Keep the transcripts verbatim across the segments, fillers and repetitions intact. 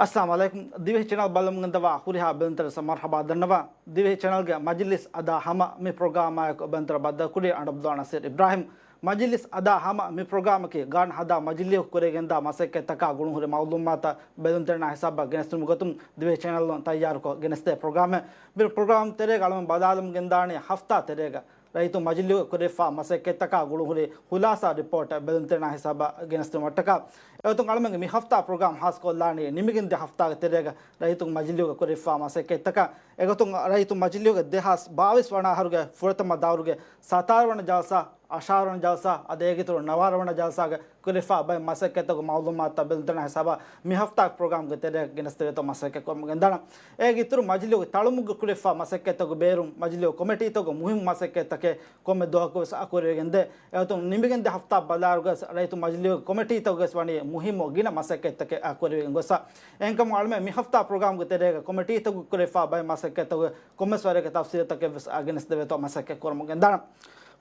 އައްސަލާމު އަލައިކުމް. ދިވެހި ޗެނަލް ބައްލަމުން ގެންދަވާ ހުރިހާ ބެލުންތެރިން މަރުޙަބާ ދަންނަވާ. ދިވެހި ޗެނަލްގެ މަޖިލިސް އަދާ ހަމަ މި ޕްރޮގްރާމާއެކު ބެލުންތެރި ބައްދަލުކުރީ އަނޑަބްދުﷲ ނަސީރު އިބްރާހިމް. މަޖިލިސް އަދާ ހަމަ މި ޕްރޮގްރާމަކީ ގާން ހަދާ މަޖިލީހު ކުރިގެންދާ މަސައްކަތްތަކާ ގުޅުންހުރި މައުލޫމާތަށް ބެލުންތެރިންނާ ހިސާބަށް ގެނެސްދިނުމުގެ ގޮތުން ދިވެހި ޗެނަލުން ތައްޔާރުކޮށް ގެނެސްދޭ ޕްރޮގްރާމެއް. މި ޕްރޮގްރާމް ތެރޭގަ އަޅުމެން ބަލާލަމުން ގެންދާނީ ހަފްތާ ތެރޭގަ ރައްޔިތު މަޖިލީހުގަ ކުރެވިފާ މަސައްކަތްތަކާ ގުޅުންހުރި ޚުލާސާ ރިޕޯޓް ބެލުންތެރިންނާ ހިސާބަށް ގެނެސްދިނުމަށްޓަކާ. އެގޮތުން އަޅުމެންގެ މި ހަފްތާ ޕްރޮގްރާމް ހާސްކޮށްލާނީ ނިމިގެންދިޔަ ހަފްތާގެ ތެރޭގަ ރައްޔިތު މަޖިލީހުގަ ކުރެވިފާ މަސައްކަތްތަކާ. އެގޮތުން ރައްޔިތު މަޖިލީހުގެ ދެހާސް ބާވީސް ވަނަ އަހަރުގެ ފުރަތަމަ ދައުރުގެ ސަތާރަ ވަނަ ޖަލްސާ، އަށާރަ ވަނަ ޖަލްސާ، އަދި އޭގެއިތުރު ނަވާރަ ވަނަ ޖަލްސާގެ ކުރެވިފާ ބައެއް މަސައްކަތްތަކުގެ މައުލޫމާތުތައް ބެލުންތެރިންނާ ހިސާބަށް މި ހަފްތާގެ ޕްރޮގްރާމްގެ ތެރެއަށް ގެނެސްދެވޭތޯ މަސައްކަތް ކުރަމުން ގެންދާނަން. އޭގެއިތުރު މަޖިލީހުގެ ތަޅުމުގަ ކުރެވިފާ މަސައްކަތްތަކުގެ ބޭރުން މަޖިލީހު ކޮމިޓީތަކުގެ މުހިއްމު މަސައްކަތްތަކެއް ކޮންމެ ދުވަހަކުވެސް އަކުރިވެގެންދޭ. އެގޮތުން ނިމިގެންދިޔަ ހަފްތާ ބަލާއިރުގަސް ރައްޔިތު މަޖިލީހުގެ ކޮމިޓީތަކުގަސް ވަނީ މުހިއްމު ގިނަ މަސައްކަތްތަކެއް އަކުރިވެގެން ގޮސްފަ. އެހެންކަމުން އަޅުމެން މި ހަފްތާ ޕްރޮގްރާމްގެ ތެރޭގަ ކޮމިޓީތަކުގަ ކުރެވިފާ ބައެއް މަސައްކަތްތަކުގެ ކޮންމެސް ވަރެއްގެ ތަފްސީލުތަކެއްވެސް އަ، ގެނެސްދެވޭތޯ މަސައްކަތް ކުރަމުން ގެންދާނަން.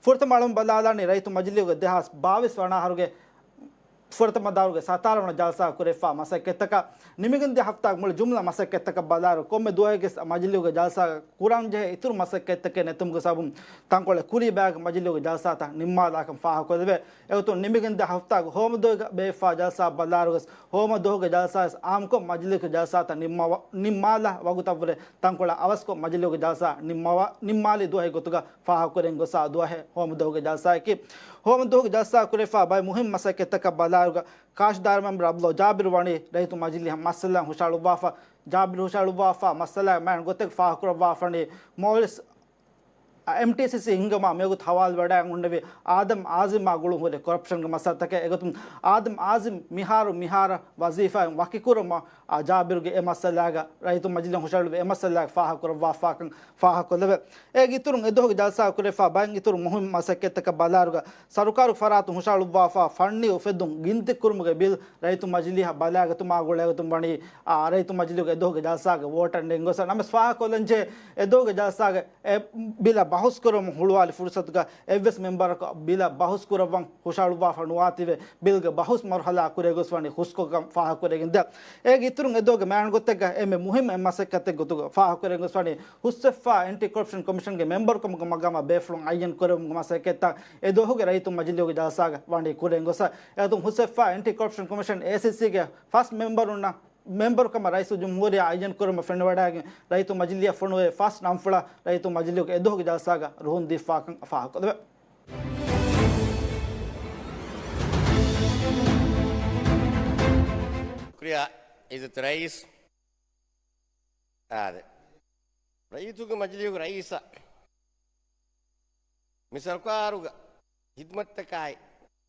ފުރަތަމަ އަޅުމެން ބަލާލާނީ ރައްޔިތު މަޖިލީހުގެ ދެހާސް ބާވީސް ވަނަ އަހަރުގެ ފުރަތަމަ ދައުރުގެ ސަތާރަ ވަނަ ޖަލްސާ ކުރެވިފާ މަސައްކަތްތަކާ. ނިމިގެންދިޔަ ހަފްތާގެ މުޅި ޖުމްލަ މަސައްކަތްތަކަށް ބަލާއިރު، ކޮންމެ ދުވަހެއްގެސް މަޖިލީހުގެ ޖަލްސާގަ ކުރަންޖެހޭ އިތުރު މަސައްކަތްތަކެއް ނެތުމުގެ ސަބަބުން ތަންކޮޅެއް ކުރީ ބަޔަކަށް މަޖިލީހުގެ ޖަލްސާތައް ނިންމާލާކަން ފާހަގަކޮށްލެވޭ. އެގޮތުން ނިމިގެންދިޔަ ހަފްތާގެ ހޯމަ ދުވަހުގަ ބޭއްވިފާ ޖަލްސާ ބަލާއިރުވެސް، ހޯމަ ދުވަހުގެ ޖަލްސާވެސް އާއްމުކޮށް މަޖިލީހުގެ ޖަލްސާތައް ނިންމަވާ، ނިންމާލާ ވަގުތަށްވުރެ ތަންކޮޅެއް އަވަސްކޮށް މަޖިލީހުގެ ޖަލްސާ ނިންމަވާ، ނިންމާލި ދުވަހެއް ގޮތުގަ ފާހަގަކުރެވެން ގޮސްފާ ދުވަހެއް ހޯމަ ދުވަހުގެ ޖަލްސާއަކީ. ހޯމަ ދުވަހުގެ ޖަލްސާ ކުރެވިފާ ބައެއް މުހިންމު މަސައްކަތްތަކަށް ބަލާއިރުގަ ކާށި ދާއިރާ މެމްބަރު ޢަބްދުﷲ ޖާބިރު ވަނީ ރައްޔިތު މަޖިލީހަށް މައްސަލައިން ހުށަހަޅުއްވާފަ. ޖާބިރު ހުށަހަޅުއްވާފާ މައްސަލައިގެ މައިން ގޮތެއް ފާހަގަކުރައްވާފަނީ މޯލިސް އެމްޓީސީސީ ހިންގުމާ މިވަގުތު ހަވާލުވެވަޑައިގެން ހުންނެވި އާދަމް އާޒިމާ ގުޅުންހުރި ކޮރަޕްޝަންގެ މައްސަލަތަކެއް. އެގޮތުން އާދަމް އާޒިމް މިހާރު މިހާރަށް ވަޒީފާއިން ވަކިކުރުމަށް އާ ޖާބިރުގެ އެ މައްސަލާގަ ރައްޔިތު މަޖިލީހުން ހުށަހަޅުއްވި އެ މައްސަލާގަ ފާހަގަކުރައްވާފާކަން ފާހަގަކޮށްލެވޭ. އޭގެ އިތުރުން އެދުވަހުގެ ޖަލްސާ ކުރެވިފާ ބައެއް އިތުރު މުހިންމު މަސައްކަތްތަކަށް ބަލާއިރުގަ ސަރުކާރު ފަރާތުން ހުށަހަޅުއްވާފާ ފަންނީ އުފެއްދުން ގިންތި ކުރުމުގެ ބިލް ރައްޔިތު މަޖިލީހަށް ބަލާގަތުމާ ގުޅޭގޮތުން ވަނީ، އާ، ރައްޔިތު މަޖިލީހުގެ އެދުވަހުގެ ޖަލްސާގެ ވޯޓަށް ނެގިގޮސް ނަމަވެސް ފާހަގަކޮށްލަންޖެހޭ އެދުވަހުގެ ޖަލްސާގެ އެ ބިލަށް ބަހުސް ކުރުމަށް ހުޅުވާލި ފުރުސަތުގަ އެއްވެސް މެމްބަރަކު ބިލަށް ބަހުސް ކުރައްވަން ހުށަހަޅުއްވާފަ ނުވާތީވެ، ބިލްގެ ބަހުސް މަރުހަލާ ކުރެގޮސް ވަނީ ހުސްކޮށްކަން ފާހަގަކުރެގެން ދޭ. އޭގެ އިތުރުން އެދުވަހުގެ މައިން ގޮތެއްގަ އެންމެ މުހިންމު އެއް މަސައްކަތެއް ގޮތުގަ ފާހަގަކުރެގޮސް ވަނީ ހުސްވެފާ އެންޓި ކޮރަޕްޝަން ކޮމިޝަންގެ މެމްބަރުކަމުގެ މަގާމަށް ބޭފުޅުން އައްޔަން ކުރެވުމުގެ މަސައްކަތްތައް އެދުވަހުގެ ރައްޔިތު މަޖިލީހުގެ ޖަލްސާގަ ވަނީ ކުރެގޮސް. އެގޮތުން ހުސްވެފާ އެންޓި ކޮރަޕްޝަން ކޮމިޝަން އޭސީސީގެ ފަސް މެމްބަރުންނަށް މެމްބަރުކަމަށް ރައީސުލްޖުމްހޫރިއްޔާ އައްޔަން ކުރުމަށް ފެނިވަޑައިގެން ރައްޔިތު މަޖިލީހަށް ފޮނުވޭ ފަސް ނަންފުޅަށް ރައްޔިތު މަޖިލީހުގެ އެދުވަހުގެ ޖަލްސާގަ ރުހުން ދީފާކަން ފާހަގަކޮށްލެވޭ. ޝުކުރިއްޔާ އިއްޒަތްތެރި ރައީސް. އާދެ، ރައްޔިތުންގެ މަޖިލީހުގެ ރައީސަށް މި ސަރުކާރުގެ ހިދުމަތްތަކާއި،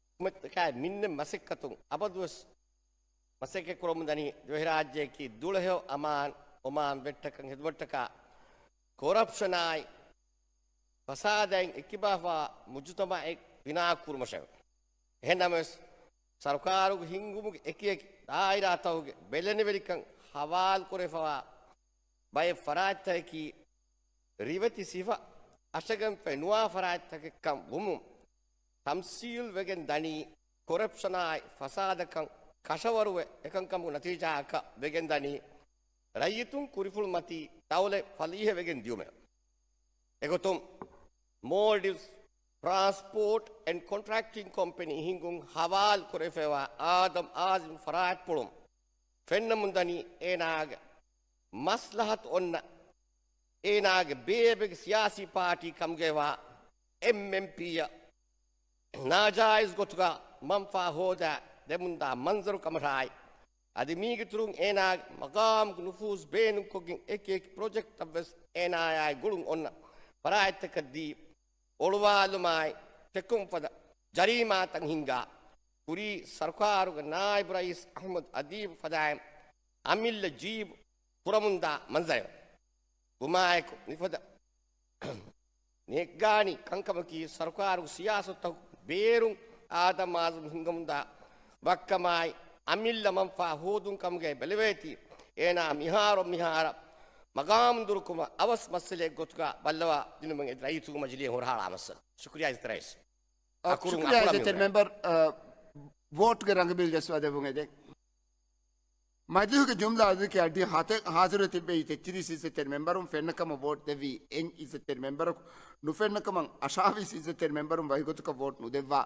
ހިދުމަތްތަކާއި މިންނެ މަސައްކަތުން އަބަދުވެސް މަސައްކަތް ކުރަމުންދަނީ ދިވެހިރާއްޖެއަކީ ދުޅަހެޔޮ އަމާން އޮމާން ވެއްޓަކަށް ހިދުމަތްތަކާ ކޮރަޕްޝަނާއި ފަސާދައިން އެކިބާފާ މުޖުތަމައެއް ބިނާކުރުމަށެވެ. އެހެންނަމަވެސް، ސަރުކާރުގެ ހިންގުމުގެ އެކިއެކި ދާއިރާތަކުގެ ބެލެނިވެރިކަން ހަވާލުކުރެވިފަވާ ބައެއް ފަރާތްތަކަކީ ރިވެތި ސިފަ އަށަގަންފައި ނުވާ ފަރާތްތަކެއްކަން ވުމުން، ތަމްސީލްވެގެން ދަނީ ކޮރަޕްޝަނާއި ފަސާދަކަން ކަށަވަރުވެ އެކަންކަމުގެ ނަތީޖާއަކަށް ވެގެންދަނީ ރައްޔިތުން ކުރިފުޅު މަތީ ދައުލަތް ފަލީހަވެގެން ދިޔުމެވެ. އެގޮތުން، މޯލްޑިވްސް ޓްރާންސްޕޯޓް އެންޑް ކޮންޓްރެކްޓިން ކޮމްޕެނީ ހިންގުން ހަވާލު ކުރެވިފައިވާ އާދަމް އާޒިމް ފަރާތްޕުޅުން ފެންނަމުންދަނީ އޭނާގެ މަސްލަހަތު އޮންނަ އޭނާގެ ބޭބެގެ ސިޔާސީ ޕާޓީ ކަމުގައިވާ އެމްއެމްޕީއަށް ނާޖާއިޒް ގޮތުގަ މަންފާ ހޯދާ ދެމުންދާ މަންޒަރު ކަމަށާއި، އަދި މީގެ ތުރުން އޭނާގެ މަގާމުގެ ނުފޫޒް ބޭނުންކޮށްގެން އެކި އެކި ޕްރޮޖެކްޓްތައްވެސް އޭނާއާއި ގުޅުން އޮންނަ ފަރާތްތަކަށްދީ، އޮޅުވާލުމާއި ޓެކުން ފަދަ ޖަރީމާތައް ހިންގާ، ކުރީ ސަރުކާރުގެ ނާއިބު ރައީސް އަޙްމަދު އަދީބު ފަދައިން އަމިއްލަ ޖީބު ކުރަމުންދާ މަންޒަރެވެ. ވުމާއެކު މިފަދަ ނެއްގާނީ ކަންކަމަކީ، ސަރުކާރުގެ ސިޔާސަތުތަކުގެ ބޭރުން އާދަމް އާޒިމް ހިންގަމުންދާ ވައްކަމާއި، އަމިއްލަ މަންފާ ހޯދުން ކަމުގައި ބެލެވޭތީ، އޭނާ މިހާރު މިހާރަށް މަގާމު ދުރުކުމަށް އަވަސް މައްސަލައެއް ގޮތުގަ ބައްލަވާ ދިނުމަށް އެދި ރައްޔިތުންގެ މަޖިލީހަށް ހުރަހަޅާ މައްސަލަ. ޝުކުރިއްޔާ އިއްޒަތްތެރި ރައީސް. އަ، އަކުރުން ޝުކުރިއްޔާ އަކުރަށް އިއްޒަތްތެރި މި މެމްބަރު، އަ، ވޯޓްގެ ރަނގަބީލު ޖައްސަވާދެއްވުން އެދެން. މަޖިލީހުގެ ޖުމްލަ އަދަދަކީ އަށްޑިހަ ހަތެއް. ހާޒިރުވެ ތިއްބެވި ތެއްޗިރީސް އިއްޒަތްތެރި މެމްބަރުން ފެންނަ ކަމަށް ވޯޓް ދެއްވި އެއް އިއްޒަތްތެރި މެމްބަރަކު، ނުފެންނަ ކަމަށް އަށާވީސް އިއްޒަތްތެރި މެމްބަރުން ވަކިގޮތަކަށް ވޯޓް ނުދެއްވާ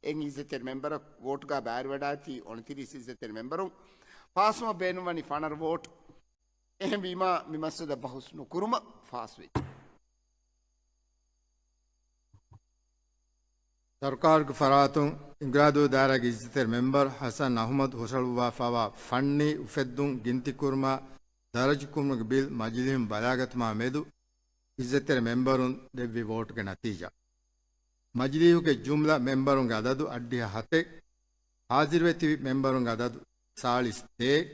އެއް އިއްޒަތްތެރި މެމްބަރަކު، ވޯޓުގަ ބައިވެރިވެވަޑައިގަތީ އޮނިތިރީސް އިއްޒަތްތެރި މެމްބަރުން. ފާސްވުމަށް ބޭނުންވަނީ ފަނަރަ ވޯޓް. އެހެންވީމާ، މި މައްސަލަ ބަހުސް ނުކުރުމަށް ފާސްވެއްޖެ. ސަރުކާރުގެ ފަރާތުން އިންގިރާދޫ ދާއިރާގެ އިއްޒަތްތެރި މެމްބަރު ހަސަން އަހުމަދު ހުށަހަޅުއްވާފައިވާ ފަންނީ އުފެއްދުން ގިންތިކުރުމާ ދަރަޖަކުރުމުގެ ބިލް މަޖިލީހުން ބަލާގަތުމާ މެދު އިއްޒަތްތެރި މެމްބަރުން ދެއްވި ވޯޓުގެ ނަތީޖާ. މަޖިލީހުގެ ޖުމްލަ މެމްބަރުންގެ އަދަދު އަށްޑިހަ ހަތެއް، ހާޒިރުވެ ތިބި މެމްބަރުންގެ އަދަދު ސާޅީސް ދޭއް،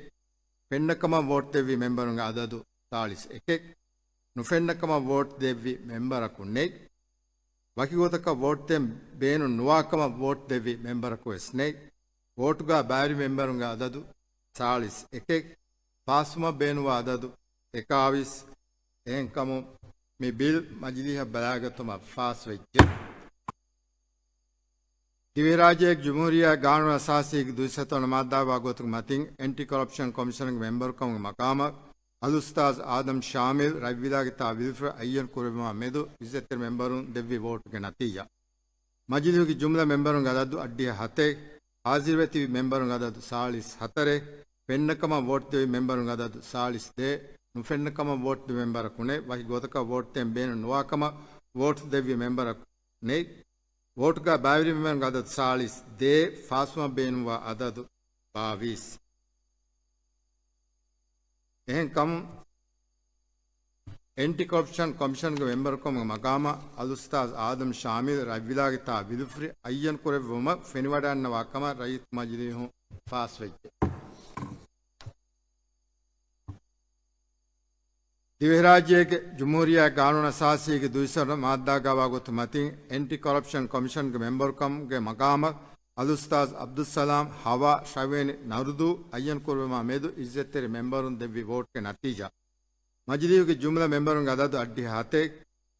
ފެންނަ ކަމަށް ވޯޓް ދެއްވި މެމްބަރުންގެ އަދަދު ސާޅީސް އެކެއް، ނުފެންނަ ކަމަށް ވޯޓް ދެއްވި މެމްބަރަކު ނެތް، ވަކި ގޮތަކަށް ވޯޓް ދޭން ބޭނުން ނުވާ ކަމަށް ވޯޓް ދެއްވި މެމްބަރަކު ވެސް ނެތް، ވޯޓުގަ ބައިވެރި މެމްބަރުންގެ އަދަދު ސާޅީސް އެކެއް، ފާސްވުމަށް ބޭނުންވާ އަދަދު އެކާވީސް. އެހެންކަމުން މި ބިލް މަޖިލީހަށް ބަލާގަތުމަށް ފާސްވެއްޖެ. ދިވެހިރާއްޖޭގެ ޖުމްހޫރިއްޔާ ގާނޫނު އަސާސީގެ ދުއިސައްތަ ވަނަ މާއްދާގަ ވާ ގޮތުގެ މަތިން އެންޓި ކޮރަޕްޝަން ކޮމިޝަނުގެ މެމްބަރުކަމުގެ މަގާމަށް އަލްއުސްތާޒް އާދަމް ޝާމިލް ރަތްވިލާގެ ތާ ވިލްފްރެޑް އައްޔަން ކުރެއްވުމާ މެދު އިއްޒަތްތެރި މެމްބަރުން ދެއްވި ވޯޓުގެ ނަތީޖާ. މަޖިލީހުގެ ޖުމްލަ މެމްބަރުންގެ އަދަދު އަށްޑިހަ ހަތެއް، ހާޒިރުވެ ތިބި މެމްބަރުންގެ އަދަދު ސާޅީސް ހަތަރެއް، ފެންނަ ކަމަށް ވޯޓް ދެއްވި މެމްބަރުންގެ އަދަދު ސާޅީސް ދޭއް، ނުފެންނަ ކަމަށް ވޯޓް ދެއްވި މެމްބަރަކު ނެތް، ވަކި ގޮތަކަށް ވޯޓް ދޭން ބޭނުން ނުވާ ކަމަށް ވޯޓް ދެއްވި މެމްބަރަކު ނެތް، ވޯޓުގަ ބައިވެރި މެމްބަރުންގެ އަދަދު ސާޅީސް ދޭއް، ފާސްވުމަށް ބޭނުންވާ އަދަދު ބާވީސް. އެހެންކަމުން، އެންޓި ކޮރަޕްޝަން ކޮމިޝަންގެ މެމްބަރުކަމުގެ މަގާމަށް އަލްއުސްތާޒް އާދަމް ޝާމިލް ރަތްވިލާގެ ތާ ވިލްފްރި އައްޔަން ކުރެއްވުމަށް ފެނިވަޑައިގަންނަވާ ކަމަށް ރައްޔިތު މަޖިލީހުން ފާސްވެއްޖެ. ދިވެހިރާއްޖޭގެ ޖުމްހޫރިއްޔާ ގާނޫނު އަސާސީގެ ދުއިސައްތަ މާއްދާގަ ވާ ގޮތު މަތިން އެންޓި ކޮރަޕްޝަން ކޮމިޝަންގެ މެމްބަރުކަމުގެ މަގާމަށް އަލްއުސްތާޒް އަބްދުއްސަލާމް ހަވާ ޝަވޭނި ނަރުދޫ އައްޔަން ކުރެއްވުމާ މެދު އިއްޒަތްތެރި މެމްބަރުން ދެއްވި ވޯޓްގެ ނަތީޖާ. މަޖިލީހުގެ ޖުމްލަ މެމްބަރުންގެ އަދަދު އަށްޑިހަ ހަތެއް،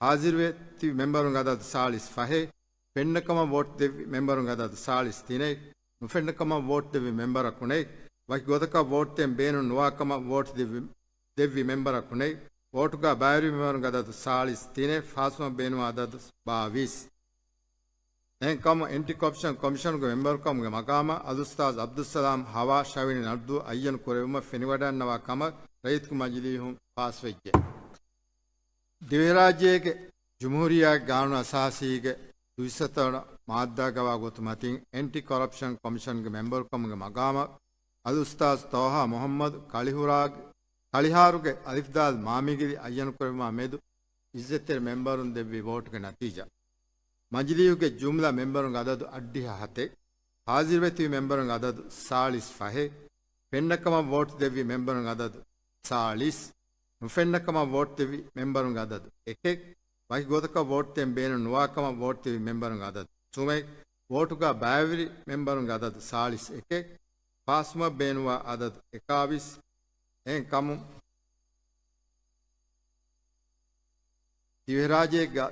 ހާޒިރުވެ ތިބި މެމްބަރުންގެ އަދަދު ސާޅީސް ފަހެއް، ފެންނަ ކަމަށް ވޯޓް ދެއްވި މެމްބަރުންގެ އަދަދު ސާޅީސް ތިނެއް، ނުފެންނަ ކަމަށް ވޯޓް ދެއްވި މެމްބަރަކު ނެތް، ވަކި ގޮތަކަށް ވޯޓް ދޭން ބޭނުން ނުވާ ކަމަށް ވޯޓް ދެއްވި، ދެއްވި މެމްބަރަކު ނެތް، ވޯޓުގަ ބައިވެރި މެމްބަރުންގެ އަދަދު ސާޅީސް ތިނެއް، ފާސްވުމަށް ބޭނުންވާ އަދަދު ބާވީސް. އެހެންކަމުން އެންޓި ކޮރަޕްޝަން ކޮމިޝަނުގެ މެމްބަރުކަމުގެ މަގާމަށް އަލްއުސްތާޒް އަބްދުއްސަލާމް ހަވާ ޝަވީނި ނަރުދޫ އައްޔަން ކުރެއްވުމަށް ފެނިވަޑައިގަންނަވާ ކަމަށް ރައްޔިތު މަޖިލީހުން ފާސްވެއްޖެ. ދިވެހިރާއްޖޭގެ ޖުމްހޫރިއްޔާގެ ގާނޫނު އަސާސީގެ ދުއިސައްތަ ވަނަ މާއްދާގަ ވާ ގޮތު މަތިން އެންޓި ކޮރަޕްޝަން ކޮމިޝަންގެ މެމްބަރުކަމުގެ މަގާމަށް އަލްއުސްތާޒް ޠާހާ މުޙައްމަދު ކަޅިހުރާގެ، ކަޅިހާރުގެ އަލިފްދާލް މާމީގިލި އައްޔަން ކުރެއްވުމާ މެދު އިއްޒަތްތެރި މެމްބަރުން ދެއްވި ވޯޓުގެ ނަތީޖާ. މަޖިލީހުގެ ޖުމްލަ މެމްބަރުންގެ އަދަދު އަށްޑިހަ ހަތެއް، ހާޒިރުވެ ތިބި މެމްބަރުންގެ އަދަދު ސާޅީސް ފަހެއް، ފެންނަ ކަމަށް ވޯޓް ދެއްވި މެމްބަރުންގެ އަދަދު ސާޅީސް، ނުފެންނަ ކަމަށް ވޯޓް ދެއްވި މެމްބަރުންގެ އަދަދު އެކެއް، ވަކި ގޮތަކަށް ވޯޓް ދޭން ބޭނުން ނުވާ ކަމަށް ވޯޓް ދެއްވި މެމްބަރުންގެ އަދަދު ސުމެއް، ވޯޓުގަ ބައިވެރި މެމްބަރުންގެ އަދަދު ސާޅީސް އެކެއް، ފާސްވުމަށް ބޭނުންވާ އަދަދު އެކާވީސް. އެހެން ކަމުން، ދިވެހިރާއްޖޭގެ،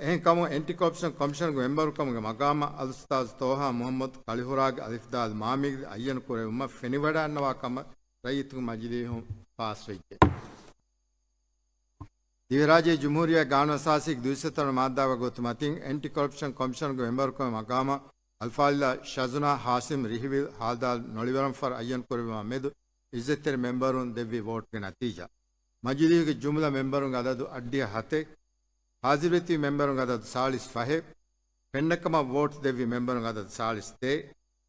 އެހެން ކަމުން އެންޓި ކޮރަޕްޝަން ކޮމިޝަންގެ މެމްބަރުކަމުގެ މަގާމަށް އަލްއުސްތާޒް ޠާހާ މުޙައްމަދު ކަޅިހުރާގެ އަލިފްދާލް މާމީގިލި އައްޔަން ކުރެއްވުމަށް ފެނިވަޑައިގަންނަވާ ކަމަށް ރައްޔިތު މަޖިލީހުން ފާސްވެއްޖެ. ދިވެހިރާއްޖޭ ޖުމްހޫރިއްޔާ ގާނޫނު އަސާސީގެ ދުއިސައްތަ ވަނަ މާއްދާގެ ގޮތު މަތިން އެންޓި ކޮރަޕްޝަން ކޮމިޝަނުގެ މެމްބަރުކަމުގެ މަގާމަށް އަލްފާޟިލާ ޝަޒުނާ ހާޝިމް ރިހިވިލް ހާލްދާލް ނޮޅިވަރަންފަރު އައްޔަން ކުރެއްވުމާ މެދު އިއްޒަތްތެރި މެމްބަރުން ދެއްވި ވޯޓްގެ ނަތީޖާ. މަޖިލީހުގެ ޖުމްލަ މެމްބަރުންގެ އަދަދު އަށްޑިހަ ހަތެއް، ހާޒިރުވެ ތިބި މެމްބަރުންގެ އަދަދު ސާޅީސް ފަހެއް، ފެންނަ ކަމަށް ވޯޓް ދެއްވި މެމްބަރުންގެ އަދަދު ސާޅީސް ދޭއް،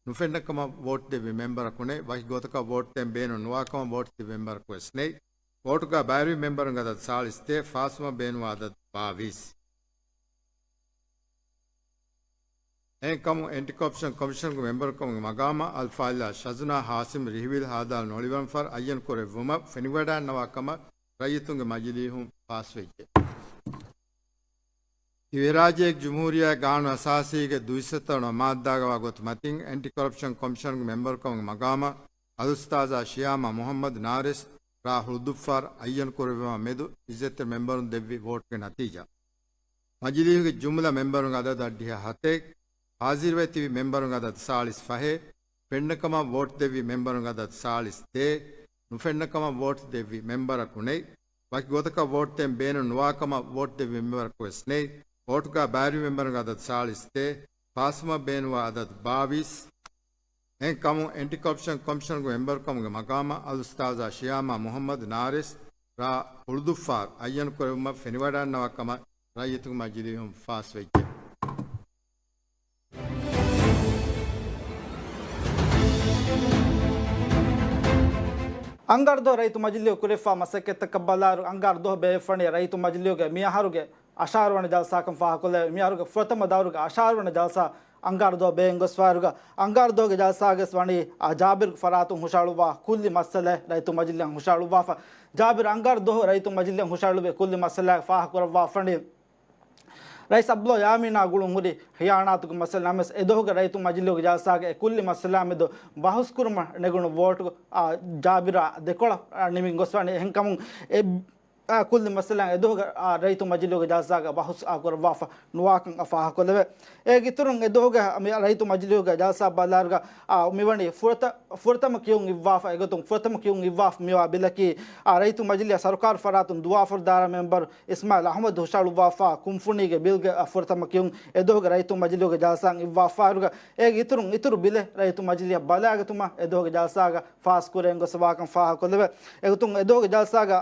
ނުފެންނަ ކަމަށް ވޯޓް ދެއްވި މެމްބަރަކު ނެތް، ވަކި ގޮތަކަށް ވޯޓް ދޭން ބޭނުން ނުވާ ކަމަށް ވޯޓް ދެއްވި މެމްބަރަކު ވެސް ނެތް. ވޯޓުގަ ބައިވެރި މެމްބަރުންގެ އަދަދު ސާޅީސް ދޭއް، ފާސްވުމަށް ބޭނުންވާ އަދަދު ބާވީސް. އެހެންކަމުން އެންޓި ކޮރަޕްޝަން ކޮމިޝަނުގެ މެމްބަރުކަމުގެ މަގާމަށް އަލްފާޟިލާ ޝަޒުނާ ހާޝިމް ރިހިވިލް ހާލްދާލް ނޮޅިވަރަންފަރު އައްޔަން ކުރެއްވުމަށް ފެނިވަޑައިގަންނަވާ ކަމަށް ރައްޔިތުންގެ މަޖިލީހުން ފާސްވެއްޖެ. ދިވެހިރާއްޖޭގެ ޖުމްހޫރިއްޔާ ގާނޫނު އަސާސީގެ ދުއިސައްތަ ވަނަ މާއްދާގަ ވާ ގޮތު މަތިން އެންޓި ކޮރަޕްޝަން ކޮމިޝަނުގެ މެމްބަރުކަމުގެ މަގާމަށް އަލްއުސްތާޒާ ޝިޔާމާ މުޙައްމަދު ނާރިސް ރ. ހުޅުދުއްފާރު އައްޔަން ކުރެއްވުމާ މެދު އިއްޒަތްތެރި މެމްބަރުން ދެއްވި ވޯޓްގެ ނަތީޖާ. މަޖިލީހުގެ ޖުމްލަ މެމްބަރުންގެ އަދަދު އަށްޑިހަ ހަތެއް، ހާޒިރުވެ ތިބި މެމްބަރުންގެ އަދަދު ސާޅީސް ފަހެއް، ފެންނަކަމަށް ވޯޓް ދެއްވި މެމްބަރުންގެ އަދަދު ސާޅީސް ދޭއް، ނުފެންނަކަމަށް ވޯޓް ދެއްވި މެމްބަރަކު ނެތް، ވަކި ގޮތަކަށް ވޯޓް ދޭން ބޭނުން ނުވާކަމަށް ވޯޓް ދެއްވި މެމްބަރަކު ވެސް ނެތް، ވޯޓުގަ ބައިވެރި މެމްބަރުންގެ އަދަދު ސާޅީސް ދޭއް، ފާސްވުމަށް ބޭނުންވާ އަދަދު ބާވީސް. އެހެންކަމުން، އެންޓި ކޮރަޕްޝަން ކޮމިޝަނުގެ މެމްބަރުކަމުގެ މަގާމަށް އަލްއުސްތާޒާ ޝިޔާމާ މުހައްމަދު ނާރިސް ރ ހުޅުދުއްފާރު އައްޔަނު ކުރެވުމަށް ފެނިވަޑައިގަންނަވާ ކަމަށް ރައްޔިތުންގެ މަޖިލީހުން ފާސްވެއްޖެ. އަންގާރަ ދުވަހު ރައްޔިތު މަޖިލީހު ކުރެވިފާ މަސައްކަތްތަކަށް ބަލާއިރު، އަންގާރަ ދުވަހު ބޭއްވިފަނި ރައްޔިތު މަޖިލީހުގެ މިއަހަރުގެ އަށާރަ ވަނަ ޖަލްސާކަން ފާހަގަކޮށްލެވޭ. މިއަހަރުގެ ފުރަތަމަ ދައުރުގެ އަށާރަ ވަނަ ޖަލްސާ އަންގާރަ ދުވަހު ބޭއްވިގެން ގޮސްފައިރުގަ، އަންގާރަ ދުވަހުގެ ޖަލްސާގަސް ވަނީ، އާ، ޖާބިރުގެ ފަރާތުން ހުށަހަޅުއްވާ ކުއްލި މައްސަލައެއް ރައްޔިތު މަޖިލީހަށް ހުށަހަޅުއްވާފަ. ޖާބިރު އަންގާރަ ދުވަހު ރައްޔިތު މަޖިލީހަށް ހުށަހަޅުއްވި ކުއްލި މައްސަލައެއް ފާހަގަކުރައްވާފަނީ، ރައީސް އަބްދުﷲ ޔާމީނާ ގުޅުން ހުރި ހިޔާނާތުގެ މައްސަލަ. ނަމަވެސް، އެދުވަހުގެ ރައްޔިތު މަޖިލީހުގެ ޖަލްސާގަ އެ ކުއްލި މައްސަލާ މެދު ބަހުސްކުރުމަށް ނެގުނު ވޯޓު، އާ، ޖާބިރާ ދެކޮޅަށް، އާ، ނިމިގެން ގޮސްވަނީ. އެހެންކަމުން، އެ އާ، ކުއްލި މައްސަލައިން އެދުވަހުގެ، އާ، ރައްޔިތު މަޖިލީހުގެ ޖަލްސާގަ ބަހުސް، އާ، ކުރައްވާފަ ނުވާކަން ފާހަގަކޮށްލެވޭ. އޭގެ އިތުރުން އެދުވަހުގެ މި ރައްޔިތު މަޖިލީހުގެ ޖަލްސާ ބަލާއިރުގަ، އާ، މިވަނީ ފުރަތަ-، ފުރަތަމަ ކިޔުން އިއްވާފަ. އެގޮތުން ފުރަތަމަ ކިޔުން އިއްވާފަ މިވާ ބިލަކީ، އާ، ރައްޔިތު މަޖިލީހަށް ސަރުކާރު ފަރާތުން ދުވާފަރު ދާއިރާ މެމްބަރު އިސްމާއިލް އަޙްމަދު ހުށަހަޅުއްވާފަ ކުންފުނީގެ ބިލްގެ، އާ، ފުރަތަމަ ކިޔުން އެދުވަހުގެ ރައްޔިތު މަޖިލީހުގެ ޖަލްސާއިން އިއްވާފައިރުގަ، އޭގެ އިތުރުން އިތުރު ބިލެއް ރައްޔިތު މަޖިލީހަށް ބަލާގަތުމަށް އެދުވަހުގެ ޖަލްސާގަ ފާސްކުރެވެން ގޮސްފަވާކަން ފާހަގަކޮށްލެވޭ. އެގޮތުން އެދުވަހުގެ ޖަލްސާގަ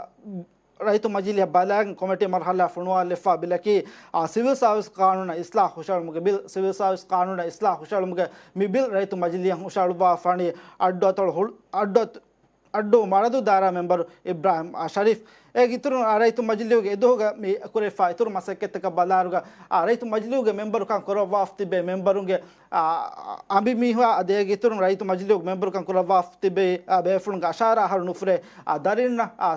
ރައްޔިތު މަޖިލީހަށް ބަލާގެން ކޮމިޓީ މަރުހަލާ ފޮނުވާލެއްފާ ބިލަކީ، އާ، ސިވިލް ސާވިސް ޤާނޫނަށް އިސްލާހު ހުށަހެޅުމުގެ ބިލް. ސިވިލް ސާވިސް ޤާނޫނަށް އިސްލާހު ހުށަހެޅުމުގެ މި ބިލް ރައްޔިތު މަޖިލީހަށް ހުށަހަޅުއްވާފަނީ އައްޑު އަތޮޅު ހުޅު-، އައްޑު އަތޮ-، އައްޑޫ މަރަދޫ ދާއިރާ މެމްބަރު އިބްރާހިމް، އާ، ޝަރީފް. އޭގެ އިތުރުން، އާ، ރައްޔިތު މަޖިލީހުގެ އެދުވަހުގަ މި ކުރެވިފާ އިތުރު މަސައްކަތްތަކަށް ބަލާއިރުގަ، އާ، ރައްޔިތު މަޖިލީހުގެ މެމްބަރުކަން ކުރައްވާފަ ތިބޭ މެމްބަރުންގެ، އާ، އަނބިމީހުން އަދި އޭގެ އިތުރުން ރައްޔިތު މަޖިލީހުގެ މެމްބަރުކަން ކުރައްވާފަ ތިބޭ، އާ، ބޭފުޅުންގެ އަށާރަ އަހަރު ނުފުރޭ، އާ، ދަރިންނަށް، އާ،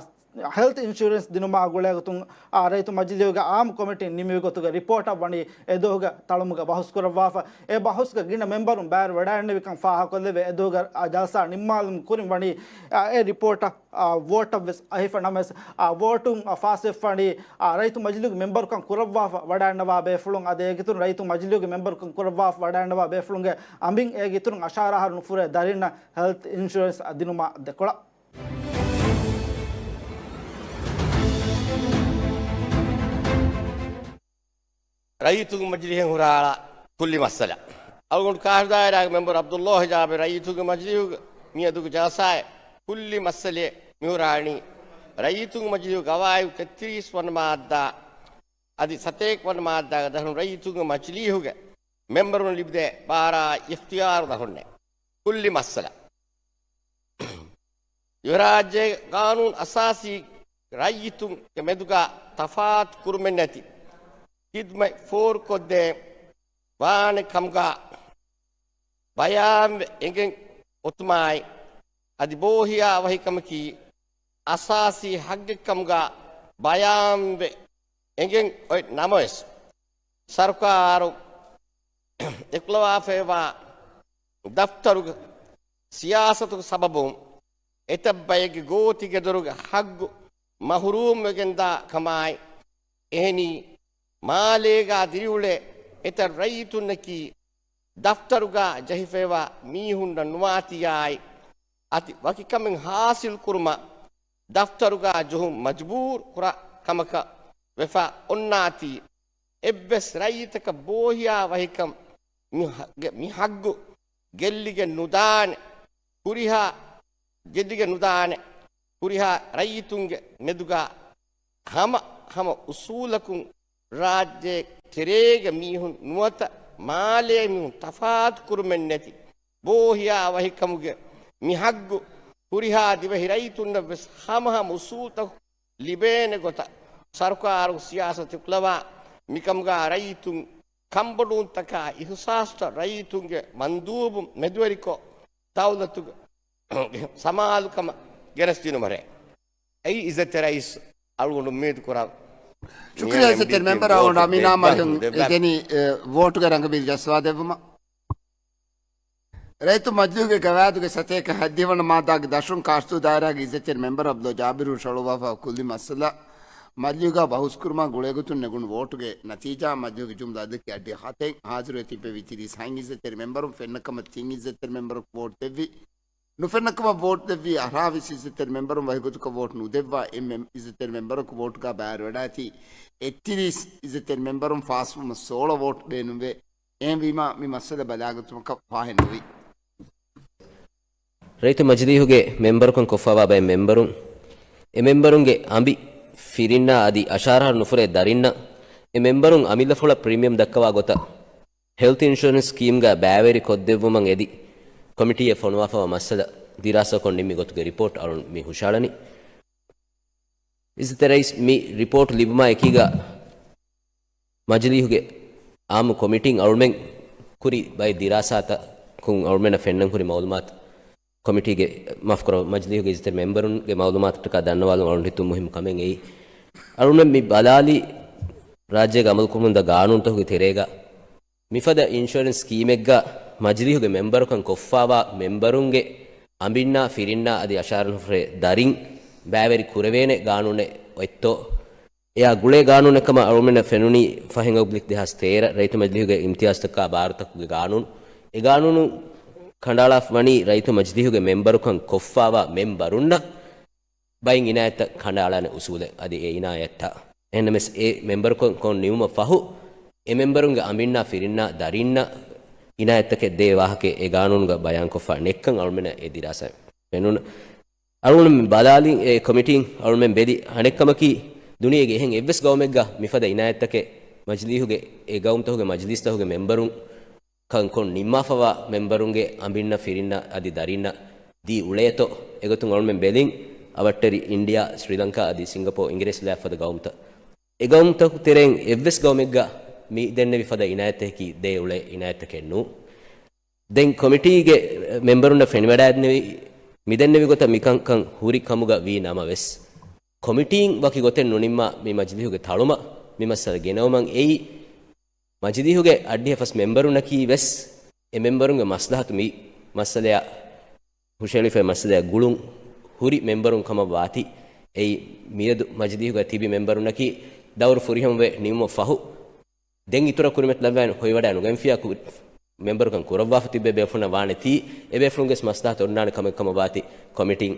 ހެލްތް އިންޝުއަރެންސް ދިނުމާ ގުޅޭގޮތުން، އާ، ރައްޔިތު މަޖިލީހުގެ އާއްމު ކޮމިޓީން ނިމިވި ގޮތުގެ ރިޕޯޓަށް ވަނީ އެދުވަހުގެ ތަޅުމުގަ ބަހުސް ކުރައްވާފަ. އެ ބަހުސްގަ ގިނަ މެމްބަރުން ބައިވެރިވަޑައިގެންނެވިކަން ފާހަގަކޮށްލެވޭ. އެދުވަހުގެ، އާ، ޖަލްސާ ނިންމާލުމުގެ ކުރިން ވަނީ، އާ، އެ ރިޕޯޓަށް، އާ، ވޯޓަށްވެސް އަހިފަ. ނަމަވެސް، އާ، ވޯޓުން، އާ، ފާސްވެފަނީ، އާ، ރައްޔިތު މަޖިލީހުގެ މެމްބަރުކަން ކުރައްވާފަ ވަޑައިގަންނަވާ ބޭފުޅުން އަދި އޭގެ އިތުރުން ރައްޔިތު މަޖިލީހުގެ މެމްބަރުކަން ކުރައްވާފަ ވަޑައިގަންނަވާ ބޭފުޅުންގެ އަނބިން އޭގެ އިތުރުން އަށާރަ އަހަރު ނުފުރޭ ދަރިންނަށް ހެލްތް އިންޝުއަރެންސް ދިނުމާ ދެކޮޅަށް. ރައްޔިތުންގެ މަޖިލީހެއް ހުށަހަޅާ ކުއްލި މައްސަލަ. އަޅުގަނޑު ކާރި ދާއިރާގެ މެމްބަރު ޢަބްދުﷲ ޖާބިރު ރައްޔިތުންގެ މަޖިލީހުގެ މިއަދުގެ ޖަލްސާއެއް ކުއްލި މައްސަލައެއް މިހުށަހަޅަނީ ރައްޔިތުންގެ މަޖިލީހުގެ ގަވާއިދު ތެއްތިރީސް ވަނަ މާއްދާ އަދި ސަތޭކަ ވަނަ މާއްދާގެ ދަށުން ރައްޔިތުންގެ މަޖިލީހުގެ މެމްބަރުން ލިބިދޭ ބާރާ އިޚްތިޔާރު ދަށުންނޭ. ކުއްލި މައްސަލަ. އިރާޖޭ ގާނޫނު އަސާސީ ރައްޔިތުންގެ މެދުގަ ތަފާތު ކުރުމެއް ނެތި ޚިދްމަތް ފޯރުކޮށްދޭ ވާނެ ކަމުގަ ބަޔާންވެ އެނގެން އޮތުމާއި، އަދި ބޯހިޔާ ވަހިކަމަކީ އަސާސީ ހައްގެއްކަމުގަ ބަޔާންވެ އެނގެން އޮތް ނަމަވެސް، ސަރުކާރު އެކުލަވާފައިވާ ދަފްތަރުގެ ސިޔާސަތުގެ ސަބަބުން އެތައް ބައެއްގެ ގޯތިގެދޮރުގެ ހައްގު މަހުރޫމްވެގެންދާ ކަމާއި، އެހެނީ، މާލޭގާ ދިރިއުޅޭ އެތައް ރައްޔިތުންނަކީ ދަފްތަރުގާ ޖެހިފައިވާ މީހުންނަށް ނުވާތީއާއި، އަދި ވަކި ކަމެއް ހާސިލް ކުރުމަށް ދަފްތަރުގާ ޖެހުން މަޖުބޫރު ކުރާ ކަމަކަށް ވެފަ އޮންނާތީ، އެއްވެސް ރައްޔިތަކަށް ބޯހިޔާ ވަހިކަން މި ހަ-، ގެ-، މި ހައްގު ގެއްލިގެން ނުދާނެ. ހުރިހާ ގެއްލިގެން ނުދާނެ. ހުރިހާ ރައްޔިތުންގެ މެދުގާ ހަމަ ހަމަ އުސޫލަކުން ރާއްޖޭ ތެރޭގެ މީހުން ނުވަތަ މާލޭ މީހުން ތަފާތު ކުރުމެއް ނެތި ބޯހިޔާ ވަހިކަމުގެ މި ހައްގު ހުރިހާ ދިވެހި ރައްޔިތުންނަށް ވެސް ހަމަ ހަމަ އުސޫލުތަކު ލިބޭނެ ގޮތަށް ސަރުކާރު ސިޔާސަތު ކުލަވާ، މިކަމުގާ ރައްޔިތުން ކަންބޮޑުވުންތަކާ އިހުސާސްތައް ރައްޔިތުންގެ މަންދޫބުން މެދުވެރިކޮށް، ދައުލަތުގެ ސަމާލުކަމަށް ގެނެސްދިނުމަށޭ. އެއީ އިއްޒަތްތެރި ރައީސް އަޅުގަނޑު އުއްމީދު ކުރަން. އެއީ އިއްޒަތްތެރި މެމްބަރ އަޅުގަނޑު އަމީނާ މަރިހުން ދެނީ، އެ، ވޯޓުގެ ރަނގަބީލު ޖައްސަވާ ދެއްވުމަށް. ރައްޔިތު މަޖިލީހުގެ ގަވާއިދުގެ ސަތޭކަ ހަތްދިހަ ވަނަ މާއްދާގެ ދަށުން ކާސްތޫ ދާއިރާގެ އިއްޒަތްތެރި މެމްބަރ ޢަބްދުﷲ ޖާބިރު ހުށަހަޅުއްވާފަ ކުއްލި މައްސަލަ. މަޖިލީހުގަ ބަހުސްކުރުމާ ގުޅޭގޮތުން ނެގުނު ވޯޓުގެ ނަތީޖާ މަޖިލީހުގެ ޖުމްލަ އަދަދަކީ އައްޑިހަ ހަތެއް، ހާޒިރުވެ ތިއްބެވި ތިރީސް ހަތް އިއްޒަތްތެރި މެމްބަރުން ފެންނަ ކަމަށް ތިން އިއްޒަތްތެރި މެމްބަރަކު ވޯޓް ދެއްވި. ނުފެންނަ ކަމަށް ވޯޓް ދެއްވި އަށާވީސް އިއްޒަތްތެރި މެމްބަރުން ވަކިގޮތަކަށް ވޯޓް ނުދެއްވާ އެއް މެމް-، އިއްޒަތްތެރި މެމްބަރަކު ވޯޓުގަ ބައިވެރިވެވަޑައިގަތީ އެއްތިރީސް އިއްޒަތްތެރި މެމްބަރުން ފާސްވުމަށް ސޯޅަ ވޯޓް ބޭނުންވޭ. އެހެންވީމާ މި މައްސަލަ ބަލާގަތުމަކަށް ފާހެއް ނުވި. ރައްޔިތު މަޖިލީހުގެ މެމްބަރުކަން ކޮށްފާވާ ބައެއް މެމްބަރުން އެ މެމްބަރުންގެ އަނބި ފިރިންނާ އަދި އަށާރަ ނުފުރޭ ދަރިންނަށް އެ މެމްބަރުން އަމިއްލަފުޅަށް ޕްރީމިއަމް ދައްކަވާ ގޮތަށް ހެލްތް އިންޝުއަރެންސް ސްކީމްގަ ބައިވެރި ކޮށްދެއްވުމަށް އެދި ކޮމިޓީއަށް ފޮނުވާފައިވާ މައްސަލަ ދިރާސާކޮށް ނިންމި ގޮތުގެ ރިޕޯޓް އަޅުން މި ހުށައަޅަނީ. އިއްޒަތްތެރި ރައީސް، މި ރިޕޯޓް ލިބުމާ އެކީގަ މަޖިލީހުގެ އާއްމު ކޮމިޓީން އަޅުމެން ކުރި ބައެއް ދިރާސާތަކުން އަޅުމެންނަށް ފެންނަން ކުރި މައުލޫމާތު ކޮމިޓީގެ، މާފުކުރައްވާ، މަޖިލީހުގެ އިއްޒަތްތެރި މެމްބަރުންގެ މައުލޫމާތުތަކާ ދަންނަވާލުން އަޅުން ހިތުން މުހިއްމު ކަމެއް އެއީ. އަޅުމެން މި ބަލާލީ ރާއްޖޭގަ އަމަލުކުރަމުންދާ ގާނޫނުތަކުގެ ތެރޭގަ މިފަދަ އިންޝުއަރެންސް ސްކީމެއްގަ މަޖިލީހުގެ މެމްބަރުކަން ކޮށްފާވާ މެމްބަރުންގެ އަނބިންނާ ފިރިންނާ އަދި އަށާރަ ނުފުރޭ ދަރިން ބައިވެރި ކުރެވޭނެ ގާނޫނެއް އޮތްތޯ؟ އެއާ ގުޅޭ ގާނޫނެއް ކަމަށް އަޅުމެންނަށް ފެނުނީ ފަހެ އޮގްލިކް ދެހާސް ތޭރަ ރައްޔިތު މަޖިލީހުގެ އިމްތިޔާޒްތަކާ ބާރުތަކުގެ ގާނޫނު. އެ ގާނޫނު ކަނޑައަޅާފަ ވަނީ ރައްޔިތު މަޖިލީހުގެ މެމްބަރުކަން ކޮށްފާވާ މެމްބަރުންނަށް ބައިން އިނާޔަތްތައް ކަނޑައަޅާނެ އުސޫލެއް އަދި އެ އިނާޔަތްތައް. އެހެންނަމަވެސް، އެ މެމްބަރުކަން ކޮށް ނިމުމަށް ފަހު، އެ މެމްބަރުންގެ އަނބިންނާ ފިރިންނާ ދަރިންނަށް އިނާޔަތްތަކެއް ދޭ ވާހަކައެއް އެ ގާނޫނުގަ ބަޔާންކޮށްފަ ނެތްކަން އަޅުމެންނަށް އެ ދިރާސާ ފެނުނު. އަޅުގަނޑު މި ބަލާލި އެ ކޮމިޓީން އަޅުމެން ބެލި އަނެއްކަމަކީ، ދުނިޔޭގެ އެހެން އެއްވެސް ގައުމެއްގަ މިފަދަ އިނާޔަތްތަކެއް މަޖިލީހުގެ އެ ގައުމުތަކުގެ މަޖިލީސްތަކުގެ މެމްބަރުން ކަންކޮށް ނިންމާފަވާ މެމްބަރުންގެ އަނބިންނަށް ފިރިންނަށް އަދި ދަރިންނަށް ދީ އުޅޭތޯ؟ އެގޮތުން އަޅުމެން ބެލިން އަވަށްޓެރި އިންޑިއާ، ސްރީލަންކާ އަދި ސިންގަޕޯ، އިނގިރޭސި ލާފަދަ ގައުމުތައް. އެ ގައުމުތަކު ތެރެއިން އެއްވެސް ގައުމެއްގަ މި ދެންނެވި ފަދަ އިނާޔަތްތަކަކީ ދޭ އުޅޭ އިނާޔަތްތަކެއް ނޫން. ދެން ކޮމިޓީގެ މެމްބަރުންނަށް ފެނިވަޑައިދެންނެވި މިދެންނެވި ގޮތަށް މިކަންކަން ހުރި ކަމުގަ ވީ ނަމަވެސް، ކޮމިޓީން ވަކި ގޮތެއް ނުނިންމާ މި މަޖިލީހުގެ ތަޅުމަށް މި މައްސަލަ ގެނައުމަށް އެއީ، މަޖިލީހުގެ އައްޑިހަ ފަސް މެމްބަރުންނަކީ ވެސް އެ މެމްބަރުންގެ މަސްލަހަތު މި މައްސަލަޔަށް ހުށައެޅިފައި މައްސަލަޔަށް ގުޅުން ހުރި މެމްބަރުން ކަމަށް ވާތީ. އެއީ، މިއަދު މަޖިލީހުގަ ތިބި މެމްބަރުންނަކީ ދައުރު ފުރިހަމަވެ ނިމުމަށް ފަހު، ދެން އިތުރަށް ކުރިމަތިލައްވާން ހޮވިވަޑައި ނުގެންފިޔާ ކު-، މެމްބަރުކަން ކުރައްވާފަ ތިއްބެވި ބޭފުޅުންނަށް ވާނެތީ، އެ ބޭފުޅުންގެ މަސްލަހަތަށް އޮންނާނެ ކަމެއް ކަމަށް ވާތީ، ކޮމިޓީން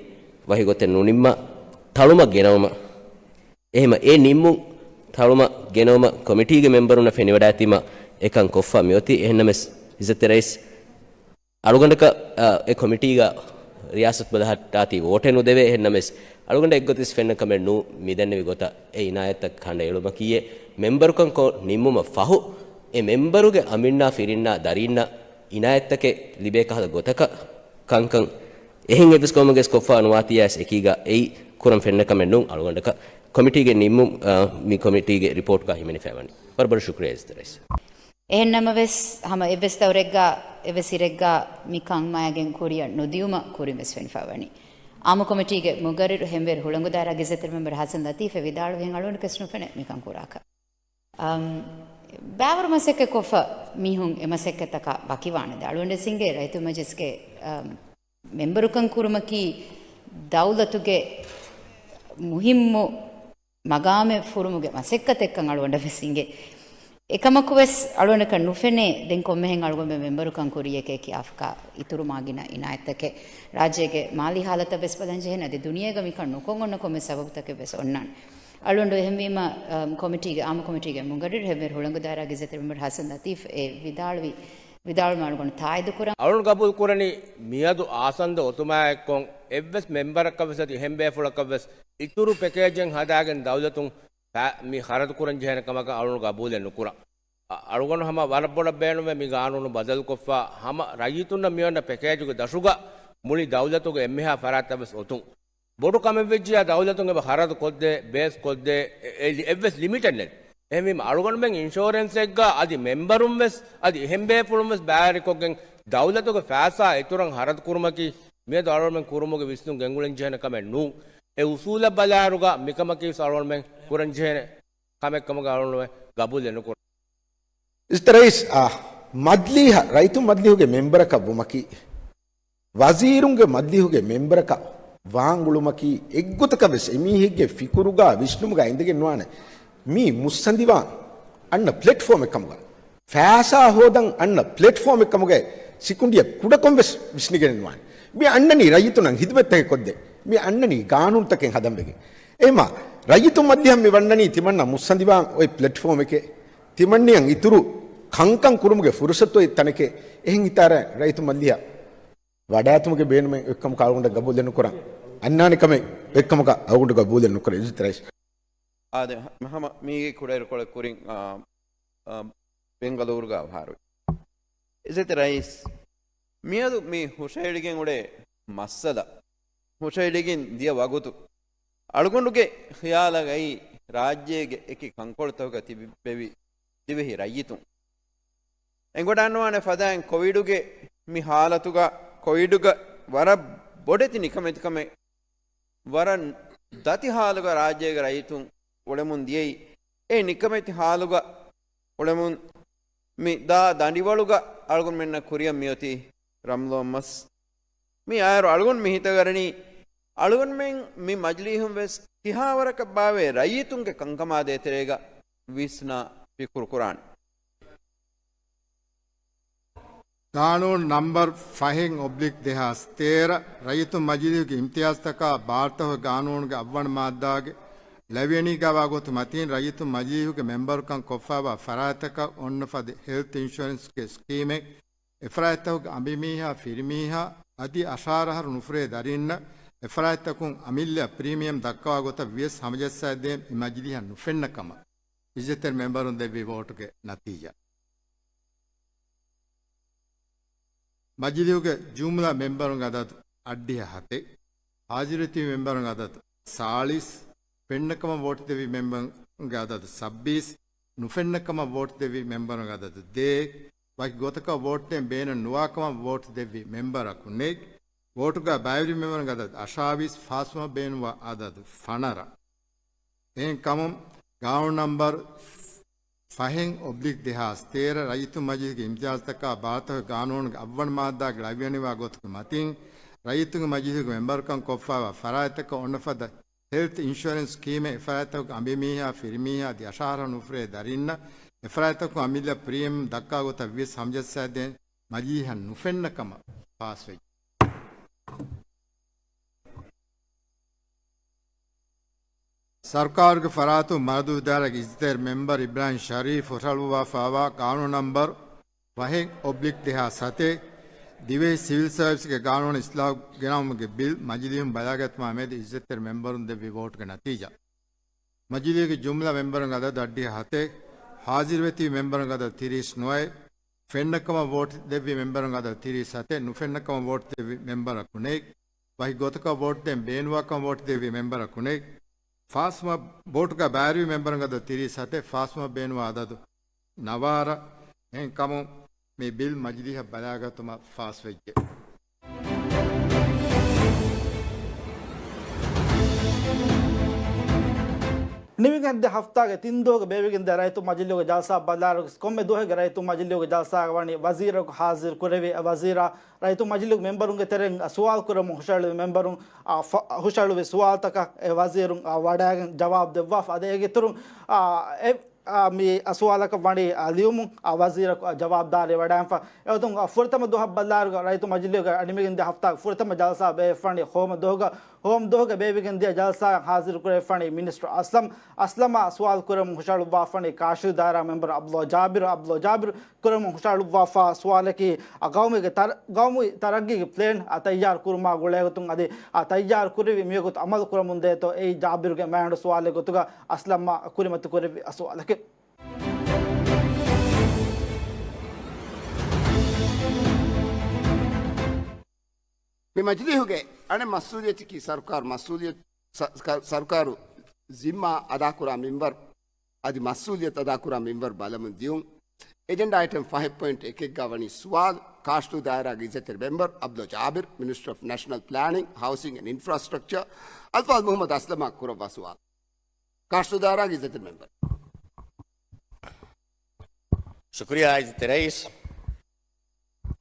ވަކި ގޮތެއް ނުނިންމާ، ތަޅުމަށް ގެނައުމަށް. އެހެމަ އެ ނިންމުން ތަޅުމަށް ގެނައުމަށް ކޮމިޓީގެ މެމްބަރުންނަށް ފެނިވަޑައިތީމަ އެކަން ކޮށްފަ މިއޮތީ. އެހެންނަމެސް، އިއްޒަތްތެރި ރައީސް، އަޅުގަނޑަކަށް، އަ، އެ ކޮމިޓީގަ ރިޔާސަތު ބަލަހައްޓާތީ ވޯޓެއް ނުދެވޭ. އެހެންނަމެސް، އަޅުގަނޑަށް އެއްގޮތަސް ފެންނަ ކަމެއް ނޫ، މިދެންނެވި ގޮތަށް އެ އިނާޔަތްތައް ކަނޑައެޅުމަކީއޭ، މެމްބަރުކަން ކޮށް ނިންމުމަށް ފަހު، އެ މެމްބަރުގެ އަނބިންނާ ފިރިންނާ ދަރީންނަށް އިނާޔަތްތަކެއް ލިބޭ ކަހަލަ ގޮތަކަށް ކަންކަން އެހެން އެއްވެސް ގައުމެއްގެސް ކޮށްފަ ނުވާތީޔާސް އެކީގަ އެއީ ކުރަން ފެންނަ ކަމެއް ނޫން. އަޅުގަނޑަކަށް ކޮމިޓީގެ ނިންމުން، އާ، މި ކޮމިޓީގެ ރިޕޯޓްގަ ހިމެނިފައިވަނީ. ވަރަށް ބޮޑަށް ޝުކުރިއްޔާ އިއްޒަތްތެރި ރައީސް. އެހެންނަމަވެސް، ހަމަ އެއްވެސް ދައުރެއްގަ، އެއްވެސް އިރެއްގަ މި ކަން މަޔަގެން ކުރިއަށް ނުދިޔުމަށް ކުރިންވެސް ފެނިފައިވަނީ. އާއްމު ކޮމިޓީގެ މުގައްރިރު ހެންވޭރު ހުޅަނގުދާރާ އިއްޒަތްތެރި މެމްބަރު ހަސަން ލަތީފް އެ ވިދާޅުވިހެން އަޅުގަނޑު ކެސް ނުފެނޭ މިކަން ކުރާކަށް. އަމް، ބައިވަރު މަސައްކަތް ކޮށްފަ މީހުން އެ މަސައްކަތްތަކާ ވަކިވާނެ. ދެ އަޅުގަނޑަށް އިނގޭ ރައްޔިތު މަޖިލިސްގެ، އަމް، މެމްބަރުކަން ކުރުމަކީ ދައުލަތުގެ މުހިއްމު މަގާމެއް ފުރުމުގެ މަސައްކަތެއްކަން އަޅުގަނޑަށް ވެސް އިނގޭ. އެކަމަކު ވެސް އަޅުގަނޑަކަށް ނުފެނޭ ދެން ކޮންމެހެން އަޅުގަނޑުމެން މެމްބަރުކަން ކުރިޔަކޭ ކިޔާފަކާ އިތުރު މާގިނަ އިނާޔަތްތަކެއް. ރާއްޖޭގެ މާލީ ހާލަތަށް ވެސް ބަލަން ޖެހޭނެ. އަދި ދުނިޔޭގަ މިކަން ނުކޮށް އޮންނަ ކޮންމެ ސަބަބުތަކެއް ވެސް އޮންނާނެ. އަޅުގަނޑު އެހެންވީމަ، އަ، ކޮމިޓީގެ، އާއްމު ކޮމިޓީގެ މުގައްރިރު ހެންވޭރު ހުޅަނގުދާރާ އިއްޒަތްތެރި މެމްބަރު ހަސަން ލަތީފް އެ ވިދާޅުވި، ވިދާޅުވީމަ އަޅުގަނޑު ތާއީދު ކުރަން. އަޅުން ގަބޫލު ކުރަނީ މިއަދު އާސަންދަ އޮތުމާ އެއްކޮށް އެއްވެސް މެމްބަރަކަށް ވެސް އަދި އެހެން ބޭފުޅަކަށް ވެސް އިތުރު ޕެކޭޖެއް ހަދާގެން ދައުލަތުން ފަ-، މި ޚަރަދު ކުރަން ޖެހޭނެ ކަމަކަށް އަޅުން ގަބޫލެއް ނުކުރަން. އަ-، އަޅުގަނޑު ހަމަ ވަރަށް ބޮޑަށް ބޭނުމޭ މި ގާނޫނު ބަދަލުކޮށްފަ ހަމަ ރައްޔިތުންނަށް މިއޮންނަ ޕެކޭޖުގެ ދަށުގަ މުޅި ދައުލަތުގެ އެންމެހާ ފަރާތްތައް ވެސް އޮތުން. ބޮޑު ކަމެއްވެއްޖިޔާ ދައުލަތުން އެބަ ޚަރަދު ކޮށްދޭ، ބޭސް ކޮށްދޭ، އެ-، އެ-، އެއްވެސް ލިމިޓެއް ނެތް. އެހެންވީމަ އަޅުގަނޑުމެން އިންޝުއަރެންސެއްގަ އަދި މެމްބަރުން ވެސް އަދި އެހެން ބޭފުޅުން ވެސް ބައިވެރިކޮށްގެން ދައުލަތުގެ ފައިސާ އިތުރަށް ޚަރަދު ކުރުމަކީ މިއަދު އަޅުގަނޑުމެން ކުރުމުގެ ވިސްނުން ގެންގުޅެން ޖެހޭނެ ކަމެއް ނޫން. އެ އުސޫލަށް ބަލާއިރުގަ މިކަމަކީ ވެސް އަޅުގަނޑުމެން ކުރަން ޖެހޭނެ ކަމެއް ކަމުގަ އަޅުގަނޑުމެން ގަބޫލެއް ނުކުރަން. އިއްޒަތްތެރި ރައީސް، އާ، މަޖިލީހަށް ރައްޔިތު މަޖިލީހުގެ މެމްބަރަކަށް ވުމަކީ، ވަޒީރުންގެ މަޖިލީހުގެ މެމްބަރަކަށް ވާން އުޅުމަކީ އެއްގޮތަކަށް ވެސް އެމީހެއްގެ ފިކުރުގަ ވިސްނުމުގަ އިނދެގެން ނުވާނެ. މީ މުއްސަނދިވާން އަންނަ ޕްލެޓްފޯމެއް ކަމުގަ، ފައިސާ ހޯދަން އަންނަ ޕްލެޓްފޯމެއް ކަމުގައި ސިކުނޑިއަށް ކުޑަކޮށް ވެސް ވިސްނިގެން ނުވާނެ. މި އަންނަނީ ރައްޔިތުންނަށް ހިދުމަތްތަކެއް ކޮށްދޭ. މި އަންނަނީ ގާނޫނުތަކެއް ހަދަން ވެގެން. އެހެމަ ރައްޔިތުން މަޖިލީހަށް މި ވަންނަނީ ތިމަންނަ މުއްސަނދިވާން އޮތް ޕްލެޓްފޯމެކޭ. ތިމަންނައަށް އިތުރު ކަންކަން ކުރުމުގެ ފުރުސަތު އޮތް ތަނެކޭ. އެހެން ހިތާރަ ރައްޔިތުން މަޖިލީހަށް ވަޑާތުމުގެ ބޭނުމެއް އޮތްކަމަކަށް އަޅުގަނޑަށް ގަބޫލެއް ނުކުރަން. އަންނާނެ ކަމެއް އޮތްކަމަކަށް އަޅުގަނޑު ގަބޫލެއް ނުކުރަން. އިއްޒަތްތެރި ރައީސް. އާދެ، ހަމަ މީގެ ކުޑައިރުކޮޅެއް ކުރިން، އާ، އާ، ބެންގަލޫރުގަ އަވަހާރުވި. އިއްޒަތްތެރި ރައީސް، މިއަދު މި ހުށައެޅިގެން އުޅޭ މައްސަލަ، ހުށައެޅިގެން ދިޔަ ވަގުތު، އަޅުގަނޑުގެ ޚިޔާލަށް އައީ ރާއްޖޭގެ އެކި ކަންކޮޅުތަކުގަ ތިބި-، ތިބެވި ދިވެހި ރައްޔިތުން. އެނގިވަޑައިގަންނަވާނެ ފަދައިން ކޮވިޑުގެ މި ހާލަތުގަ، ކޮވިޑުގަ ވަރަށް ބޮޑެތި ނިކަމެތިކަމެއް ވަރަށް ދަތި ހާލުގަ ރާއްޖޭގެ ރައްޔިތުން އުޅެމުން ދިޔައީ. އެ ނިކަމެތި ހާލުގަ އުޅެމުން މި ދާ ދަނޑިވަޅުގަ އަޅުގަނޑުމެންނަށް ކުރިއަށް މިއޮތީ ރަމްޟާން މަސް. މި އާއިރު އަޅުގަނޑު މި ހިތަށް އަރަނީ، އަޅުގަނޑުމެން މި މަޖިލީހުން ވެސް ކިހާވަރަކަށް ބާވޭ ރައްޔިތުންގެ ކަންކަމާ ދޭތެރޭގަ ވިސްނާ ފިކުރު ކުރާނެ. ގާނޫނު ނަމްބަރު ފަހެއް އޮބްލިކް ދެހާސް ތޭރަ، ރައްޔިތުން މަޖިލީހުގެ އިމްތިޔާޒްތަކާ ބާރަ ތަހުގެ ގާނޫނުގެ އަށްވަނަ މާއްދާގެ ޅަވިޔަނީގަ ވާ ގޮތުގެ މަތީން، ރައްޔިތުން މަޖިލީހުގެ މެމްބަރުކަން ކޮށްފައިވާ ފަރާތްތަކަށް އޮންނަ ފަދަ ހެލްތް އިންޝުއަރެންސްގެ ސްކީމެއް، އެފަރާތްތަކުގެ އަނބިމީހާ، ފިރިމީހާ އަދި އަށާރަ އަހަރު ނުފުރޭ ދަރިންނަށް އެފަރާތްތަކުން އަމިއްލަ ޕްރީމިއަމް ދައްކަވާ ގޮތަށް ވިޔަސް ހަމަޖައްސާދޭން މި މަޖިލީހަށް ނުފެންނަ ކަމަށް އިއްޒަތްތެރި މެމްބަރުން ދެއްވި ވޯޓުގެ ނަތީޖާ. މަޖިލީހުގެ ޖުމްލަ މެމްބަރުންގެ އަދަދު އަށްޑިހަ ހަތެއް، ހާޒިރުވެތިބި މެމްބަރުންގެ އަދަދު ސާޅީސް، ފެންނަ ކަމަށް ވޯޓު ދެއްވި މެމްބަރުންގެ އަދަދު ސައްބީސް، ނުފެންނަ ކަމަށް ވޯޓު ދެއްވި މެމްބަރުންގެ އަދަދު ދޭއް، ވަކި ގޮތަކަށް ވޯޓު ދޭން ބޭނުން ނުވާ ކަމަށް ވޯޓު ދެއްވި މެމްބަރަކު ނެތް. ވޯޓުގަ ބައިވެރި މެމްބަރުންގެ އަދަދު އަށާވީސް، ފާސްވުމަށް ބޭނުންވާ އަދަދު ފަނަރަ. އެހެން ކަމުން، ގާނޫނު ނަމްބަރު ފަހެއް އޮބްލިކް ދެހާސް ތޭރަ، ރައްޔިތުން މަޖިލީހުގެ އިމްތިޔާޒްތަކާ ބާރަ ތަހުގެ ގާނޫނުގެ އަށްވަނަ މާއްދާގެ ޅަވިޔަނިވާ ގޮތުގެ މަތިން، ރައްޔިތުންގެ މަޖިލީހުގެ މެމްބަރުކަން ކޮށްފައިވާ ފަރާތްތަކަށް އޮންނަ ފަދަ ހެލްތް އިންޝުއަރެންސް ސްކީމެއް، އެފަރާތްތަކުގެ އަނބިމީހާ، ފިރިމީހާ އަދި އަށާރަ ނުފުރޭ ދަރިންނަށް އެފަރާތްތަކުން އަމިއްލަ ޕްރީމިއަމް ދައްކާ ގޮތަށް ވިޔަސް ހަމަޖައްސާދޭން މަޖިލީހަށް ނުފެންނަ ކަމަށް ފާސްވެއްޖެ. ސަރުކާރުގެ ފަރާތުން މަރަދޫ ދާއިރާގެ އިއްޒަތްތެރި މެމްބަރު އިބްރާހިމް ޝަރީފް ހުށަހަޅުއްވާފައިވާ ގާނޫނު ނަމްބަރު ފަހެއް އޮބްލިކް ދެހާސް ހަތެއް، ދިވެހި ސިވިލް ސަރވިސްގެ ގާނޫނު އިސްލާހު ގެނައުމުގެ ބިލް މަޖިލީހުން ބަލާގަތުމާ މެދު އިއްޒަތްތެރި މެމްބަރުން ދެއްވި ވޯޓުގެ ނަތީޖާ. މަޖިލީހުގެ ޖުމްލަ މެމްބަރުންގެ އަދަދު އަށްޑިހަ ހަތެއް، ހާޒިރުވެތިބި މެމްބަރުންގެ އަދަދު ތިރީސް ނުވައެއް، ފެންނަ ކަމަށް ވޯޓު ދެއްވި މެމްބަރުންގެ އަދަދު ތިރީސް ހަތެއް، ނުފެންނަ ކަމަށް ވޯޓު ދެއްވި މެމްބަރަކު ނެތް. ވަކި ގޮތަކަށް ވޯޓު ދޭން ބޭނުންވާ ކަމަށް ވޯޓު ދެއްވި މެމްބަރަކު ނެތް. ފާސްވުމަށް ވޯޓުގަ ބައިވެރިވި މެމްބަރުންގެ އަދަދު ތިރީސް ހަތެއް، ފާސްވުމަށް ބޭނުންވާ އަދަދު ނަވާރަ. އެހެންކަމުން މި ބިލް މަޖިލީހަށް ބަލާގަތުމަށް ފާސްވެއްޖެ. ނިމިގެން ދިޔަ ހަފްތާގެ ތިން ދުވަހުގެ ބޭއްވިގެން ދިޔަ ރައްޔިތުން މަޖިލީހުގެ ޖަލްސާ ބަލާއިރު، ކޮންމެ ދުވަހެއްގެ ރައްޔިތުން މަޖިލީހުގެ ޖަލްސާގަ ވަނީ ވަޒީރަކު ހާޒިރު ކުރެވި. އެ ވަޒީރާ ރައްޔިތުން މަޖިލީހުގެ މެމްބަރުންގެ ތެރެއިން ސުވާލު ކުރަމުން ހުށަހެޅުވި މެމްބަރުން، އާ، ފަ-، ހުށަހެޅުވި ސުވާލުތަކަށް އެ ވަޒީރުން، އާ، ވަޑައިގެން ޖަވާބު ދެއްވާފަ. އަދި އޭގެ އިތުރުން، އާ، އެ އާ، މި ސުވާލަކަށް ވަނީ، އާ، ލިޔުމުން، އާ، ވަޒީރަކު، އާ، ޖަވާބުދާރީ ވަޑައިގެންފަ. އެއޮތުން، އާ، ފުރަތަމަ ދުވަހަށް ބަލާއިރުގަ ރައްޔިތު މަޖިލީހުގެ ނިމިގެން ދިޔަ ހަފްތާގެ ފުރަތަމަ ޖަލްސާ ބޭއްވިފަނީ ހޯމަ ދުވަހުގަ. ހޯމަ ދުވަހުގަ ބޭއްވިގެން ދިޔަ ޖަލްސާއަށް ހާޒިރު ކުރެވިފަނީ މިނިސްޓަރު އަސްލަމް. އަސްލަމާ ސުވާލު ކުރަމުން ހުށަހަޅުއްވާފަނީ ކާށި ދާއިރާ މެމްބަރު އަބްދުﷲ ޖާބިރު. އަބްދުﷲ ޖާބިރު ކުރަމުން ހުށަހަޅުއްވާފާ ސުވާލަކީ، އާ، ގައުމީގެ ތަރ-، ގައުމީ ތަރައްގީގެ ޕްލޭން، އާ، ތައްޔާރު ކުރުމާ ގުޅޭގޮތުން އަދި، އާ، ތައްޔާރު ކުރެވި މިވަގުތު އަމަލު ކުރަމުން ދޭތޯ އެއީ ޖާބިރުގެ މާތް ސުވާލެއް ގޮތުގަ އަސްލަމްއާ ކުރިމަތި ކުރެއްވި ސުވާލަކީ. މި މަޖިލީހުގެ އަނެއް މަސްއޫލިއްޔަތަކީ ސަރުކާރު މަސްއޫލިއްޔަތު، ސަ-، ސަ-، ސަރުކާރު ޒިންމާ އަދާކުރާ މިންވަރު، އަދި މަސްއޫލިއްޔަތު އަދާކުރާ މިންވަރު ބަލަމުން ދިޔުން. އެޖެންޑާ އައިޓަމް ފަހެއް ޕޮއިންޓް އެކެއްގަ ވަނީ ސުވާލު، ކާށި ދާއިރާގެ އިއްޒަތްތެރި މެމްބަރު އަބްދުﷲ ޖާބިރު، މިނިސްޓަރު އޮފް ނޭޝަނަލް ޕްލޭނިން، ހައުސިން އެންޑް އިންފްރާސްޓްރަކްޗަރ، އަލްފާޟް މުޙައްމަދު އަސްލަމާ ކުރައްވާ ސުވާލު. ކާށި ދާއިރާގެ އިއްޒަތްތެރި މެމްބަރު. ޝުކުރިއްޔާ އިއްޒަތްތެރި ރައީސް.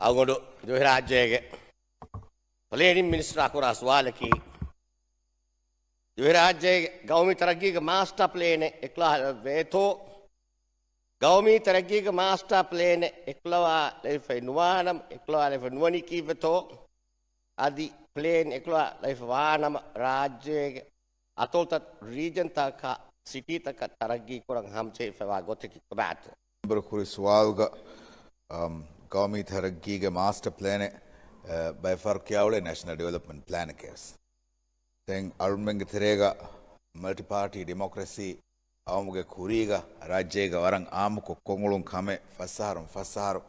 އަޅުގަނޑު ދިވެހިރާއްޖޭގެ ޕްލޭނިން މިނިސްޓަރާ ކުރާ ސުވާލަކީ، ދިވެހިރާއްޖޭގެ ގައުމީ ތަރައްގީގެ މާސްޓަ ޕްލޭނެއް އެކުލަވާލެވޭތޯ؟ ގައުމީ ތަރައްގީގެ މާސްޓަ ޕްލޭނެއް އެކުލަވާލެވިފައި ނުވާނަމަ، އެކުލަވާލެވިފައި ނުވަނީ ކީއްވެތޯ؟ އަދި ޕްލޭން އެކުލަވާލެވިފައި ވާނަމަ، ރާއްޖޭގެ އަތޮޅުތައް، ރީޖަންތަކަށް، ސިޓީތަކަށް ތަރައްގީ ކުރަން ހަމަޖެހިފައިވާ ގޮތަކީ ކޮބާތޯ؟ މެމްބަރު ކުރި ސުވާލުގަ، އަމް، ގައުމީ ތަރައްގީގެ މާސްޓަ ޕްލޭނެއް، އަ، ބައެއް ފަހަރު ކިޔާ އުޅޭ ނޭޝަނަލް ޑިވެލޮޕްމަންޓް ޕްލޭނެކޭވެސް. ދެން އަޅުންމެންގެ ތެރޭގަ މަލްޓި ޕާޓީ ޑިމޮކްރަސީ އައުމުގެ ކުރީގަ ރާއްޖޭގަ ވަރަށް އާއްމުކޮށް ކޮށްއުޅުން ކަމެއް ފަސްއަހަރުން ފަސްއަހަރު،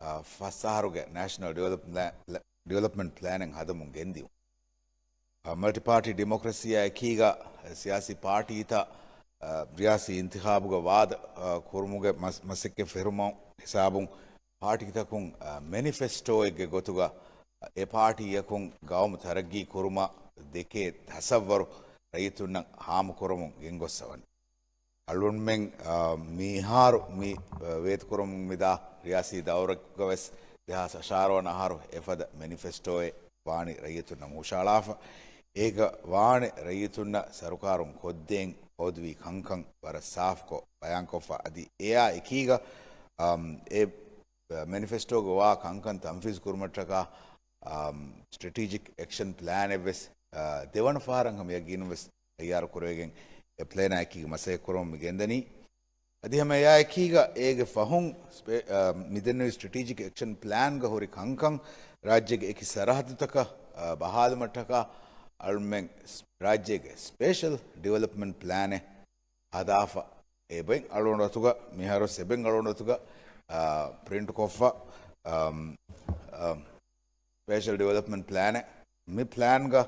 އަ، ފަސްއަހަރުގެ ނޭޝަނަލް ޑިވެލޮޕްމަ-، ޑިވެލޮޕްމަންޓް ޕްލޭނެއް ހަދަމުން ގެންދިޔުން. އަ، މަލްޓި ޕާޓީ ޑިމޮކްރަސީއާ އެކީގަ ސިޔާސީ ޕާޓީތައް، އަ، ރިޔާސީ އިންތިޚާބުގަ ވާދަ، އަ، ކުރުމުގެ މަސް-، މަސައްކަތް ފެށުމުން ހިސާބުން ޕާޓީތަކުން، އަ، މެނިފެސްޓޯއެއްގެ ގޮތުގަ އެ ޕާޓީއަކުން ގައުމު ތަރައްގީ ކުރުމަށް ދެކޭ ތަސައްވަރު ރައްޔިތުންނަށް ހާމަކުރަމުން ގެންގޮއްސަވަން. އަޅުންމެން، އާ، މިހާރު މި، އާ، ވޭތުކުރަމުން މިދާ ރިޔާސީ ދައުރަކުގަވެސް ދެހާސް އަށާރަ ވަނަ އަހަރު އެފަދަ މެނިފެސްޓޯއެއް ވާނީ ރައްޔިތުންނަށް ހުށައަޅާފަ. އޭގަ ވާނެ ރައްޔިތުންނަށް ސަރުކާރުން ކޮށްދޭން ހޯދުވި ކަންކަން ވަރަށް ސާފުކޮށް ބަޔާންކޮށްފަ. އަދި އެއާ އެކީގަ، އަމް، އެ މެނިފެސްޓޯގަ ވާ ކަންކަން ތަންފީޒު ކުރުމަށްޓަކާ، އަމް، ސްޓްރެޓީޖިކް އެކްޝަން ޕްލޭނެއްވެސް، އާ، ދެވަނަ ފަހަރަށް ހަމަ ޔަގީނުންވެސް ތައްޔާރު ކުރެވިގެން އެ ޕްލޭނާ އެކީގަ މަސައްކަތް ކުރަމުން މި ގެންދަނީ. އަދި ހަމަ އެއާ އެކީގަ އޭގެ ފަހުން ސްޕެ-، އާ، މިދެންނެވި ސްޓްރެޓީޖިކް އެކްޝަން ޕްލޭންގަ ހުރި ކަންކަން ރާއްޖޭގެ އެކި ސަރަހައްދުތަކަށް، އާ، ބަހާލުމަށްޓަކާ އަޅުމެން ސް-، ރާއްޖޭގެ ސްޕެޝަލް ޑިވެލޮޕްމަންޓް ޕްލޭނެއް ހަދާފަ އެބައިން އަޅުގަނޑު އަތުގަ މިހާރު ސެބެން އަޅުގަނޑު އަތުގަ، އާ، ޕްރިންޓް ކޮށްފަ، އާ، އާ، ސްޕެޝަލް ޑިވެލޮޕްމަންޓް ޕްލޭނެއް. މި ޕްލޭންގަ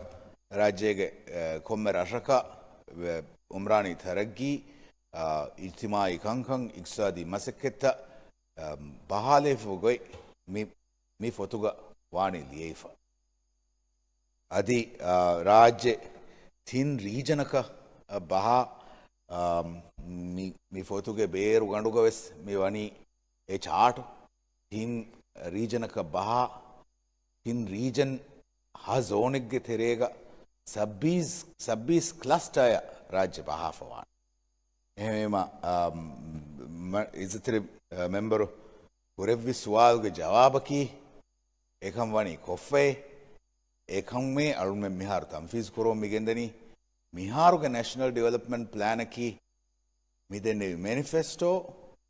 ރާއްޖޭގެ، އެ، ކޮންމެ ރަށަކަށް، އެ، އުމްރާނީ ތަރައްގީ، އާ، އިޖްތިމާއީ ކަންކަން، އިގްތިސާދީ މަސައްކަތްތައް، އަ، ބަހާލެވިފަ ގޮތް މި، މި ފޮތުގަ ވާނީ ލިޔެވިފަ. އަދި، އާ، ރާއްޖެ ތިން ރީޖަނަކަށް، އަ، ބަހާ، އާ، މި، މި ފޮތުގެ ބޭރު ގަނޑުގަވެސް މި ވަނީ އެ ޗާޓު. ތިން ރީޖަނަކަށް ބަހާ، ތިން ރީޖަން ހަ ޒޯނެއްގެ ތެރޭގަ ސައްބީސް، ސައްބީސް ކްލަސްޓަރއަށް ރާއްޖެ ބަހާފަވާނެ. އެހެންވީމަ، އާ، މަ-، އިއްޒަތްތެރި، އާ، މެމްބަރު ކުރެއްވި ސުވާލުގެ ޖަވާބަކީ، އެކަން ވަނީ ކޮށްފައޭ. އެކަންމެ އަޅުމެން މިހާރު ތަންފީޒު ކުރަމުން މި ގެންދަނީ. މިހާރުގެ ނޭޝަނަލް ޑިވެލޮޕްމަންޓް ޕްލޭނަކީ، މިދެންނެވި މެނިފެސްޓޯ،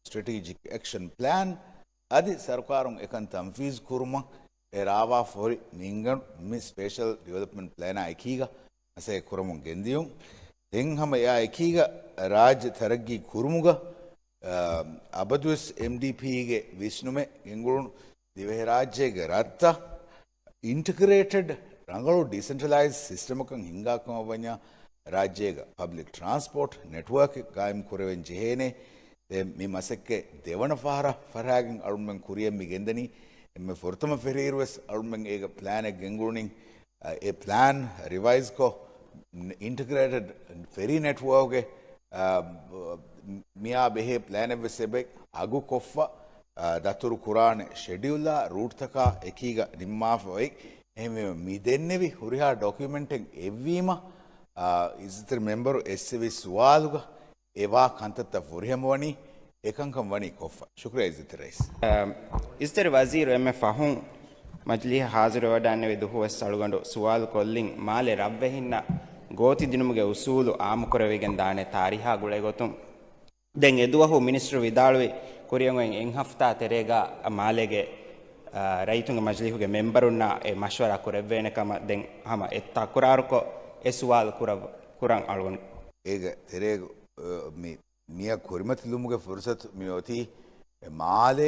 ސްޓްރެޓީޖިކް އެކްޝަން ޕްލޭން އަދި ސަރުކާރުން އެކަން ތަންފީޒު ކުރުމަށް އެ ރާވާފަ ހުރި މިންގަނޑު މި ސްޕެޝަލް ޑިވެލޮޕްމަންޓް ޕްލޭނާ އެކީގަ މަސައްކަތް ކުރަމުން ގެންދިޔުން. ދެން ހަމަ އެއާ އެކީގަ ރާއްޖެ ތަރައްގީ ކުރުމުގަ، އަ، އަބަދުވެސް އެމްޑީޕީގެ ވިސްނުމެއް ގެންގުޅުނު ދިވެހިރާއްޖޭގެ ރަށްތައް އިންޓިގްރޭޓެޑް ރަނގަޅު ޑިސެންޓްރަލައިޒް ސިސްޓަމަކަށް ހިންގާކަމަށްވަންޏާ، ރާއްޖޭގަ ޕަބްލިކް ޓްރާންސްޕޯޓް ނެޓްވަރކެއް ގާއިމް ކުރެވެން ޖެހޭނެ. ދެން މި މަސައްކަތް ދެވަނަ ފަހަރަށް ފަށާގެން އަޅުމެން ކުރިޔަށް މި ގެންދަނީ. އެންމެ ފުރަތަމަ ފެށިއިރުވެސް އަޅުމެން އޭގަ ޕްލޭނެއް ގެންގުޅުނީ، އެ ޕްލޭން ރިވައިޒްކޮށް، އިންޓިގްރޭޓެޑް ފެރީ ނެޓްވޯގެ، އާ، މިއާ ބެހޭ ޕްލޭނެއްވެސް އެބަ އަގުކޮށްފަ، އާ، ދަތުރު ކުރާނެ ޝެޑިއުލާ ރޫޓްތަކާ އެކީގަ ނިންމާފަ އޮތް. އެހެންވީމަ މި ދެންނެވި ހުރިހާ ޑޮކިއުމެންޓެއް އެއްވީމަ، އާ، އިއްޒަތްތެރި މެމްބަރު އެއްސެވި ސުވާލުގަ އެވާ ކަންތައްތައް ފުރިހަމަވަނީ، އެކަންކަން ވަނީ ކޮށްފަ. ޝުކުރިޔާ އިއްޒަތްތެރި ރައީސް. އަ، އިއްޒަތްތެރި ވަޒީރު އެންމެ ފަހުން މަޖިލީހަށް ހާޒިރުވެވަޑައިގެންނެވި ދުވަހުވެސް އަޅުގަނޑު ސުވާލު ކޮށްލިން، މާލެ ރަށްވެހިންނަށް ގޯތި ދިނުމުގެ އުސޫލު އާއްމުކުރެވިގެން ދާނެ ތާރީހާ ގުޅޭގޮތުން. ދެން އެދުވަހު މިނިސްޓަރު ވިދާޅުވި ކުރިއަށް އޮތް އެއް ހަފްތާ ތެރޭގަ މާލޭގެ، އަ، ރައްޔިތުންގެ މަޖިލީހުގެ މެމްބަރުންނާ އެ މަޝްވަރާ ކުރެއްވޭނެ ކަމަށް ދެން ހަމަ އެ ތަކުރާރުކޮށް އެ ސުވާލު ކުރައް-، ކުރަން އަޅުގަނޑު. އޭގެ ތެރޭގަ، އަ، މި މިއަށް ކުރިމަތިލުމުގެ ފުރުސަތު މި އޮތީ، އެ މާލޭ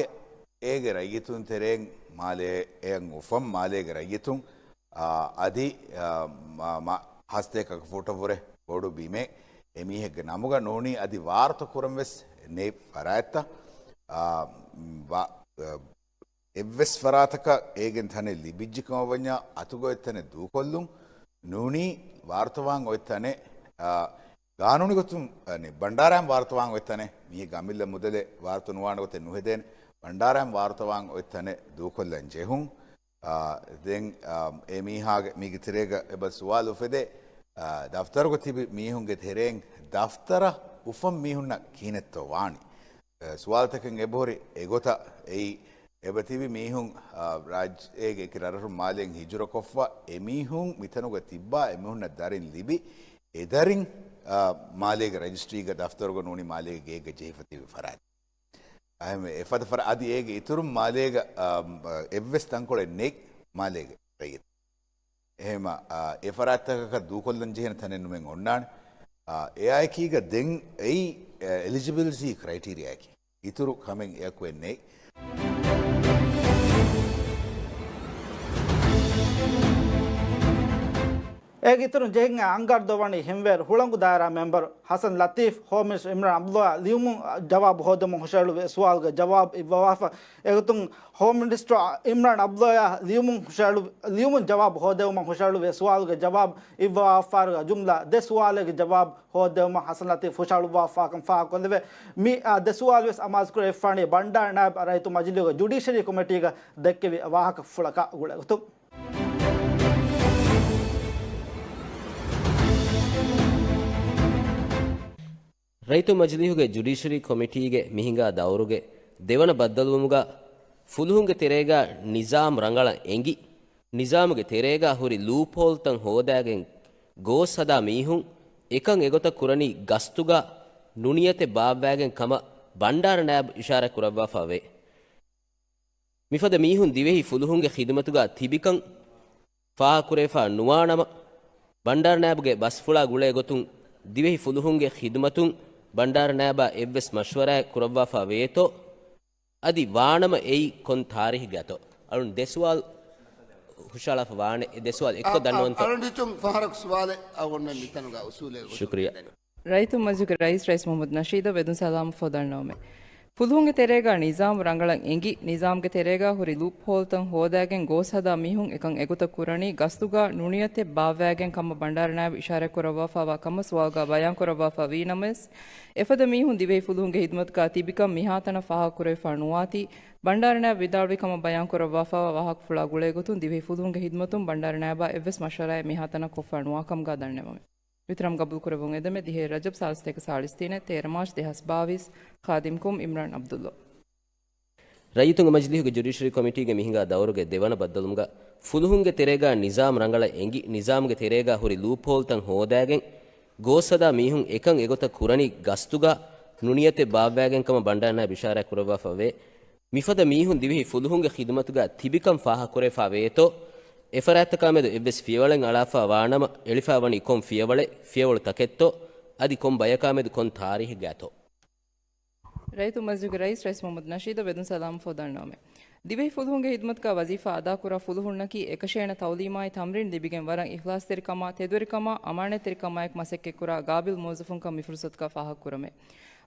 އޭގެ ރައްޔިތުން ތެރެއިން، މާލޭ އެއަށް އުފަން މާލޭގެ ރައްޔިތުން، އާ، އަދި، އާ، މަ-، މަ-، ހަސްތޭކަ ފުޓަށްވުރެ ބޮޑު ބިމެއް އެމީހެއްގެ ނަމުގަ ނޫނީ އަދި ވާރުތަ ކުރަން ވެސް ނެތް ފަރާތްތައް، އާ، ވަ-، އެއްވެސް ފަރާތަކަށް އޭގެން ތަނެއް ލިބިއްޖެ ކަމަށް ވަންޏާ އަތުގަ އޮތް ތަނެއް ދޫކޮށްލުން ނޫނީ ވާރުތަވާން އޮތް ތަނެއް، އާ، ގާނޫނީ ގޮތުން، އަނެ، ބަންޑާރައިން ވާރުތަވާން އޮތް ތަނެއް މީހެއްގެ އަމިއްލަ މުދަލެއް ވާރުތަ ނުވާނެ ގޮތެއް ނުހެދޭނެ، ބަންޑާރައިން ވާރުތަވާން އޮތް ތަނެއް ދޫކޮށްލަން ޖެހުން. އާ، ދެން، އާ، އެ މީހާގެ މީގެ ތެރޭގަ އެބަ ސުވާލު އުފެދޭ، އާ، ދަފްތަރުގަ ތިބި މީހުންގެ ތެރެއިން ދަފްތަރަށް އުފަން މީހުންނަށް ކިހިނެއްތޯ ވާނީ؟ އާ، ސުވާލުތަކެއް އެބަހުރި އެގޮތަށް އެއީ، އެބަ ތިބި މީހުން، އާ، ރާއްޖޭގެ އެކި ރަށްރަށުން މާލޭން ހިޖުރަކޮށްފަ، އެމީހުން މިތަނުގަ ތިއްބާ، އެމީހުންނަށް ދަރިން ލިބި، އެދަރިން، އާ، މާލޭގެ ރަޖިސްޓްރީގަ ދަފްތަރުގަ ނޫނީ މާލޭގެ ގެއެއްގަ ޖެހިފަ ތިބި ފަރާތް. އެހެންވެ، އެފަދަ ފަރާތް އަދި އޭގެ އިތުރުން މާލޭގަ، އާ، އެއްވެސް ތަންކޮޅެއް ނެތް މާލޭގެ ރައްޔިތު. އެހެންވީމަ، އާ، އެ ފަރާތްތަކަކަށް ދޫކޮށްލަން ޖެހޭނެ ތަނެއް ނުމެއް އޮންނާނެ. އާ، އެއާއެކީގަ ދެން އެއީ، އެ، އެލިޖިބިލިޓީ ކްރައިޓީރިއާއަކީ. އިތުރު ކަމެއް އެއަކު ނެތް. އޭގެ އިތުރުން ޖެހިގެން އަންގާރަ ދޮވަނީ ހިމްވޭރު ހުޅަނގު ދާއިރާ މެމްބަރު ހަސަން ލަތީފް ހޯމް މިނިސްޓަރު އިމްރާން އަބްދުﷲ ލިޔުމުން ޖަވާބު ހޯދެވުމަށް ހުށަހެޅުވި ސުވާލުގެ ޖަވާބު އިއްވަވާފަ. އެގޮތުން ހޯމް މިނިސްޓަރު އިމްރާން އަބްދުﷲ ލިޔުމުން ހުށަހެޅު-، ލިޔުމުން ޖަވާބު ހޯދެވުމަށް ހުށަހެޅުވި ސުވާލުގެ ޖަވާބު އިއްވަވާފާރުގަ ޖުމްލަ ދެ ސުވާލެއްގެ ޖަވާބު ހޯދެވުމަށް ހަސަން ލަތީފް ހުށަހަޅުއްވާފާކަން ފާހަގަކޮށްލެވޭ. މި، އާ، ދެ ސުވާލު ވެސް އަމާޒުކުރެވިފާނީ ބަންޑާރަ ނާއިބް ރައްޔިތު މަޖިލީހުގެ ޖުޑިޝަރީ ކޮމިޓީގަ ދެއްކެވި ވާހަކަފުޅަކާ ގުޅޭގޮތުން. ރައްޔިތު މަޖިލީހުގެ ޖުޑިޝަރީ ކޮމިޓީގެ މިހިނގާ ދައުރުގެ ދެވަނަ ބައްދަލުވުމުގަ ފުލުހުންގެ ތެރޭގަ ނިޒާމް ރަނގަޅަށް އެނގި، ނިޒާމުގެ ތެރޭގަ ހުރި ލޫޕްހޯލްތައް ހޯދާގެން ގޯސް ހަދާ މީހުން އެކަން އެގޮތަށް ކުރަނީ ގަސްތުގަ ނުނިޔަތެއް ބާއްވާގެން ކަމަށް ބަންޑާރަ ނާއިބް އިޝާރާތް ކުރައްވާފަ ވޭ. މިފަދަ މީހުން ދިވެހި ފުލުހުންގެ ޚިދުމަތުގަ ތިބިކަން ފާހަގަކުރެވިފަ ނުވާނަމަ، ބަންޑާރަ ނާއިބުގެ ބަސްފުޅާ ގުޅޭ ގޮތުން ދިވެހި ފުލުހުންގެ ޚިދުމަތުން ބަންޑާރަ ނާއިބާ އެއްވެސް މަޝްވަރާއެއް ކުރައްވާފަ ވޭތޯ، އަދި ވާނަމަ އެއީ ކޮން ތާރީހެއްގެ އަތޯ؟ އަޅުން ދެ ސުވާލު ހުށައަޅާފަ ވާނެ. އެ ދެ ސުވާލު އެއްކޮށް އަ، އަ، ދަންނަވަންތޯ؟ އަޅުން ރިޗުން ފަހަރަކު ސުވާލެއް އަޅުގަނޑުމެން މިތަނުގަ އުސޫލެއް ގޮތުން ޝުކްރިޔާ. ދެން. ރައްޔިތު މަޖިލީހުގެ ރައީސް ރައީސް މުހައްމަދު ނަޝީދަށް ވެދުން ސަލާމަށް ފޮދަންނަވަމެ. ފުލުހުންގެ ތެރޭގަ ނިޒާމް ރަނގަޅަށް އެނގި، ނިޒާމްގެ ތެރޭގަ ހުރި ލޫޕްހޯލްތައް ހޯދާގެން ގޯސް ހަދާ މީހުން އެކަން އެގޮތަށް ކުރަނީ ގަސްތުގަ ނުނިޔަތެއް ބާއްވާގެން ކަމަށް ބަންޑާރަ ނާއިބް އިޝާރާތް ކުރައްވާފަވާ ކަމަށް ސުވާލުގަ ބަޔާން ކުރައްވާފަ ވީ ނަމަވެސް، އެފަދަ މީހުން ދިވެހި ފުލުހުންގެ ހިދުމަތުގަ ތިބިކަން މިހާތަނަށް ފާހަގަކުރެވިފަ ނުވާތީ، ބަންޑާރަ ނާއިބް ވިދާޅުވި ކަމަށް ބަޔާން ކުރައްވާފަވާ ވާހަކަފުޅާ ގުޅޭގޮތުން ދިވެހި ފުލުހުންގެ ހިދުމަތުން ބަންޑާރަ ނާއިބާ އެއްވެސް މަޝްވަރާއެއް މިހާތަނަށް ކޮށްފަ ނުވާ ކަމުގަ ދަންނަވަމެ. ވިތިރަމް ގަބޫލުކުރެއްވުން އެދެމެ ދިހައެއް ރަޖަބް ސާޅީސް ތޭކަ ސާޅީސް ތިނެއް، ތޭރަ މާޗް ދެހާސް ބާވީސް، ޚާދިމްކުން އިމްރާން އަބްދުﷲ. ރައްޔިތުންގެ މަޖިލީހުގެ ޖުޑިޝަރީ ކޮމިޓީގެ މިހިނގާ ދައުރުގެ ދެވަނަ ބައްދަލުވުމުގަ ފުލުހުންގެ ތެރޭގަ ނިޒާމް ރަނގަޅަށް އެނގި، ނިޒާމްގެ ތެރޭގަ ހުރި ލޫޕްހޯލްތައް ހޯދާގެން ގޯސް ހަދާ މީހުން އެކަން އެގޮތަށް ކުރަނީ ގަސްތުގަ ނުނިޔަތެއް ބާއްވާގެން ކަމަށް ބަންޑާރަ ނާއިބް އިޝާރާތް ކުރައްވާފަ ވޭ. މިފަދަ މީހުން ދިވެހި ފުލުހުންގެ ޚިދުމަތުގަ ތިބިކަން ފާހަގަކުރެވިފަ ވޭތޯ، އެފަރާތްތަކާމެދު އެއްވެސް ފިޔަވަޅެއް އަޅާފަ ވާނަމަ، އެޅިފަ ވަނީ ކޮން ފިޔަވަޅެއް، ފިޔަވަޅު ތަކެއްތޯ، އަދި ކޮން ބަޔަކާމެދު ކޮން ތާރީހެއްގެ އަތޯ؟ ރައްޔިތު މަޖިލީހުގެ ރައީސް ރައީސް މުހައްމަދު ނަޝީދަށް ވެދުން ސަލާމަށް ފޮދަންނަވަމެ. ދިވެހި ފުލުހުންގެ ހިދުމަތުގަ ވަޒީފާ އަދާކުރާ ފުލުހުންނަކީ އެކަށޭނަ ތައުލީމާއި ތަމްރީން ލިބިގެން ވަރަށް އިޚްލާޞްތެރިކަމާ، ތެދުވެރިކަމާ، އަމާނާތްތެރިކަމާއެކު މަސައްކަތްކުރާ ގާބިލް މުވައްޒަފުންކަން މި ފުރުޞަތުގަ ފާހަގަކުރަމެ.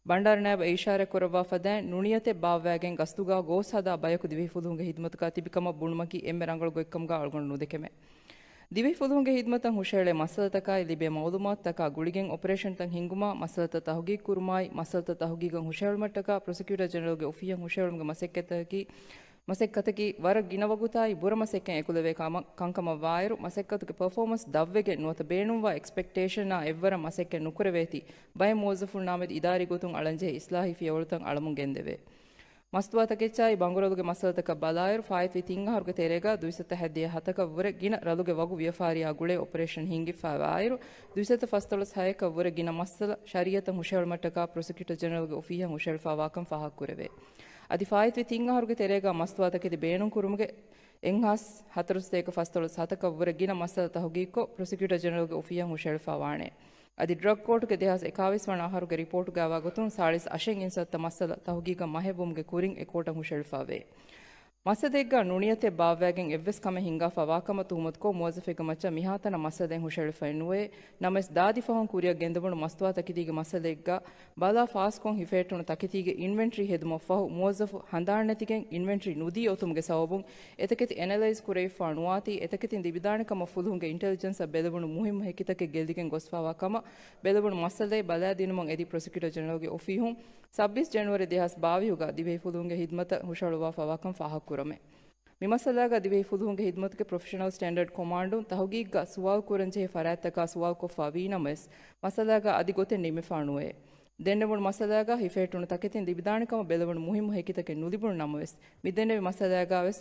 ބަންޑާރަ ނާއިބަށް އިޝާރާތް ކުރައްވާފަދައިން ނުނިޔަތެއް ބާއްވާގެން ގަސްތުގަ ގޯސް ހަދާ ބަޔަކު ދިވެހި ފުލުހުންގެ ހިދުމަތުގަ ތިބިކަމަށް ބުނުމަކީ އެންމެ ރަނގަޅު ގޮތްކަމުގަ އަޅުގަނޑު ނުދެކެމެ. ދިވެހި ފުލުހުންގެ ހިދުމަތަށް ހުށައެޅޭ މައްސަލަތަކާއި ލިބޭ މައުލޫމާތުތަކާ ގުޅިގެން އޮޕަރޭޝަންތައް ހިންގުމާ، މައްސަލަތައް ތަހުގީގު ކުރުމާއި، މައްސަލަތައް ތަހުގީގަށް ހުށަހެޅުމަށްޓަކާ ޕްރޮސިކިއުޓަރ ޖެނެރަލްގެ އޮފީހަށް ހުށަހެޅުމުގެ މަސައްކަތަކީ، މަސައްކަތަކީ ވަރަށް ގިނަވަގުތާއި ބުރަ މަސައްކަތް އެކުލެވޭ ކަމަށް، ކަންކަމަށް ވާއިރު، މަސައްކަތުގެ ޕަރފޯމަންސް ދަށްވެގެން ނުވަތަ ބޭނުންވާ އެކްސްޕެކްޓޭޝަނާ އެއްވަރަށް މަސައްކަތް ނުކުރެވޭތީ، ބައެއް މުވައްޒަފުންނާމެދު އިދާރީ ގޮތުން އަޅަންޖެހޭ އިސްލާހީ ފިޔަވަޅުތައް އަޅަމުން ގެންދެވޭ. މަސްތުވާތަކެއްޗާއި ބަނގުރަލުގެ މައްސަލަތަކަށް ބަލާއިރު، ފާއިތުވި ތިން އަހަރުގެ ތެރޭގަ ދުއިސައްތަ ހަތްދިހަ ހަތަކަށްވުރެ ގިނަ ރަލުގެ ވަގު ވިޔަފާރިއާ ގުޅޭ އޮޕަރޭޝަން ހިންގިފައިވާއިރު، ދުއިސައްތަ ފަސްދޮޅަސް ހައެއްކަށްވުރެ ގިނަ މައްސަލަ ޝަރީއަތަށް ހުށަހެޅުމަށްޓަކާ ޕްރޮސިކިއުޓަރ ޖެނެރަލްގެ އޮފީހަށް ހުށަހެޅިފައިވާކަން ފާހަގަކުރެވޭ. އަދި ފާއިތުވި ތިން އަހަރުގެ ތެރޭގަ މަސްތުވާތަކެތި ބޭނުންކުރުމުގެ އެއްހާސް ހަތަރުސަތޭކަ ފަސްދޮޅަސް ހަތަކަށްވުރެ ގިނަ މައްސަލަ ތަހުގީގުކޮށް، ޕްރޮސިކިއުޓަރ ޖެނެރަލްގެ އޮފީހަށް ހުށަހެޅިފައިވާނެ. އަދި ޑްރަގް ކޯޓުގެ ދެހާސް އެކާވީސް ވަނަ އަހަރުގެ ރިޕޯޓުގައިވާ ގޮތުން، ސާޅީސް އަށެއް އިންސައްތަ މައްސަލަ ތަހުގީގަށް މަހެއްވުމުގެ ކުރިން އެ ކޯޓަށް ހުށަހެޅިފައިވޭ. މައްސަލައެއްގަ ނުނިޔަތެއް ބާއްވާގެން އެއްވެސް ކަމެއް ހިންގާފަ ވާކަމަށް ތުހުމަތުކޮށް، މުވައްޒަފެއްގެ މައްޗަށް މިހާތަނަށް މައްސަލައެއް ހުށަހެޅިފައެއް ނުވޭ. ނަމަވެސް، ދާދި ފަހުން ކުރިއަށް ގެންދަވުނު މަސްތުވާ ތަކެތީގެ މައްސަލައެއްގަ ބަލާ ފާސްކޮށް ހިފެހެއްޓުނު ތަކެތީގެ އިންވެންޓްރީ ހެދުމަށްފަހު، މުވައްޒަފު ހަނދާންނެތިގެން އިންވެންޓްރީ ނުދީ އޮތުމުގެ ސަބަބުން، އެތަކެތި އެނަލައިޒް ކުރެވިފަ ނުވާތީ، އެތަކެތިން ލިބިދާނެ ކަމަށް ފުލުހުންގެ އިންޓެލިޖެންސަށް ބެލެވުނު މުހިއްމު ހެކިތަކެއް ގެއްލިގެން ގޮސްފަވާ ކަމަށް ބެލެވުނު މައްސަލައެއް ބަލައިދިނުމަށް އެދި ޕްރޮސިކިއުޓަރ ޖެނެރަލްގެ އޮފީހުން ސައްބީސް ޖެނުއަރީ ދެހާސް ބާވީހުގަ ދިވެހި ފުލުހުންގެ ހިދުމަތަށް ހުށަހަޅުއްވާފަވާކަން ފާހަގަކުރަމެ. މި މައްސަލާގަ ދިވެހި ފުލުހުންގެ ހިދުމަތުގެ ޕްރޮފެޝަނަލް ސްޓޭންޑަޑް ކޮމާންޑުން ތަހުގީގުގަ ސުވާލު ކުރަންޖެހޭ ފަރާތްތަކާ ސުވާލުކޮށްފާ ވީނަމަވެސް، މައްސަލާގަ އަދި ގޮތެއް ނިންމިފާ ނުވޭ. ދެންނެވުނު މައްސަލާގަ ހިފެހެއްޓުނު ތަކެތިން ލިބިދާނެ ކަމަށް ބެލެވުނު މުހިއްމު ހެކިތަކެއް ނުލިބުނު ނަމަވެސް، މި ދެންނެވި މައްސަލާގަވެސް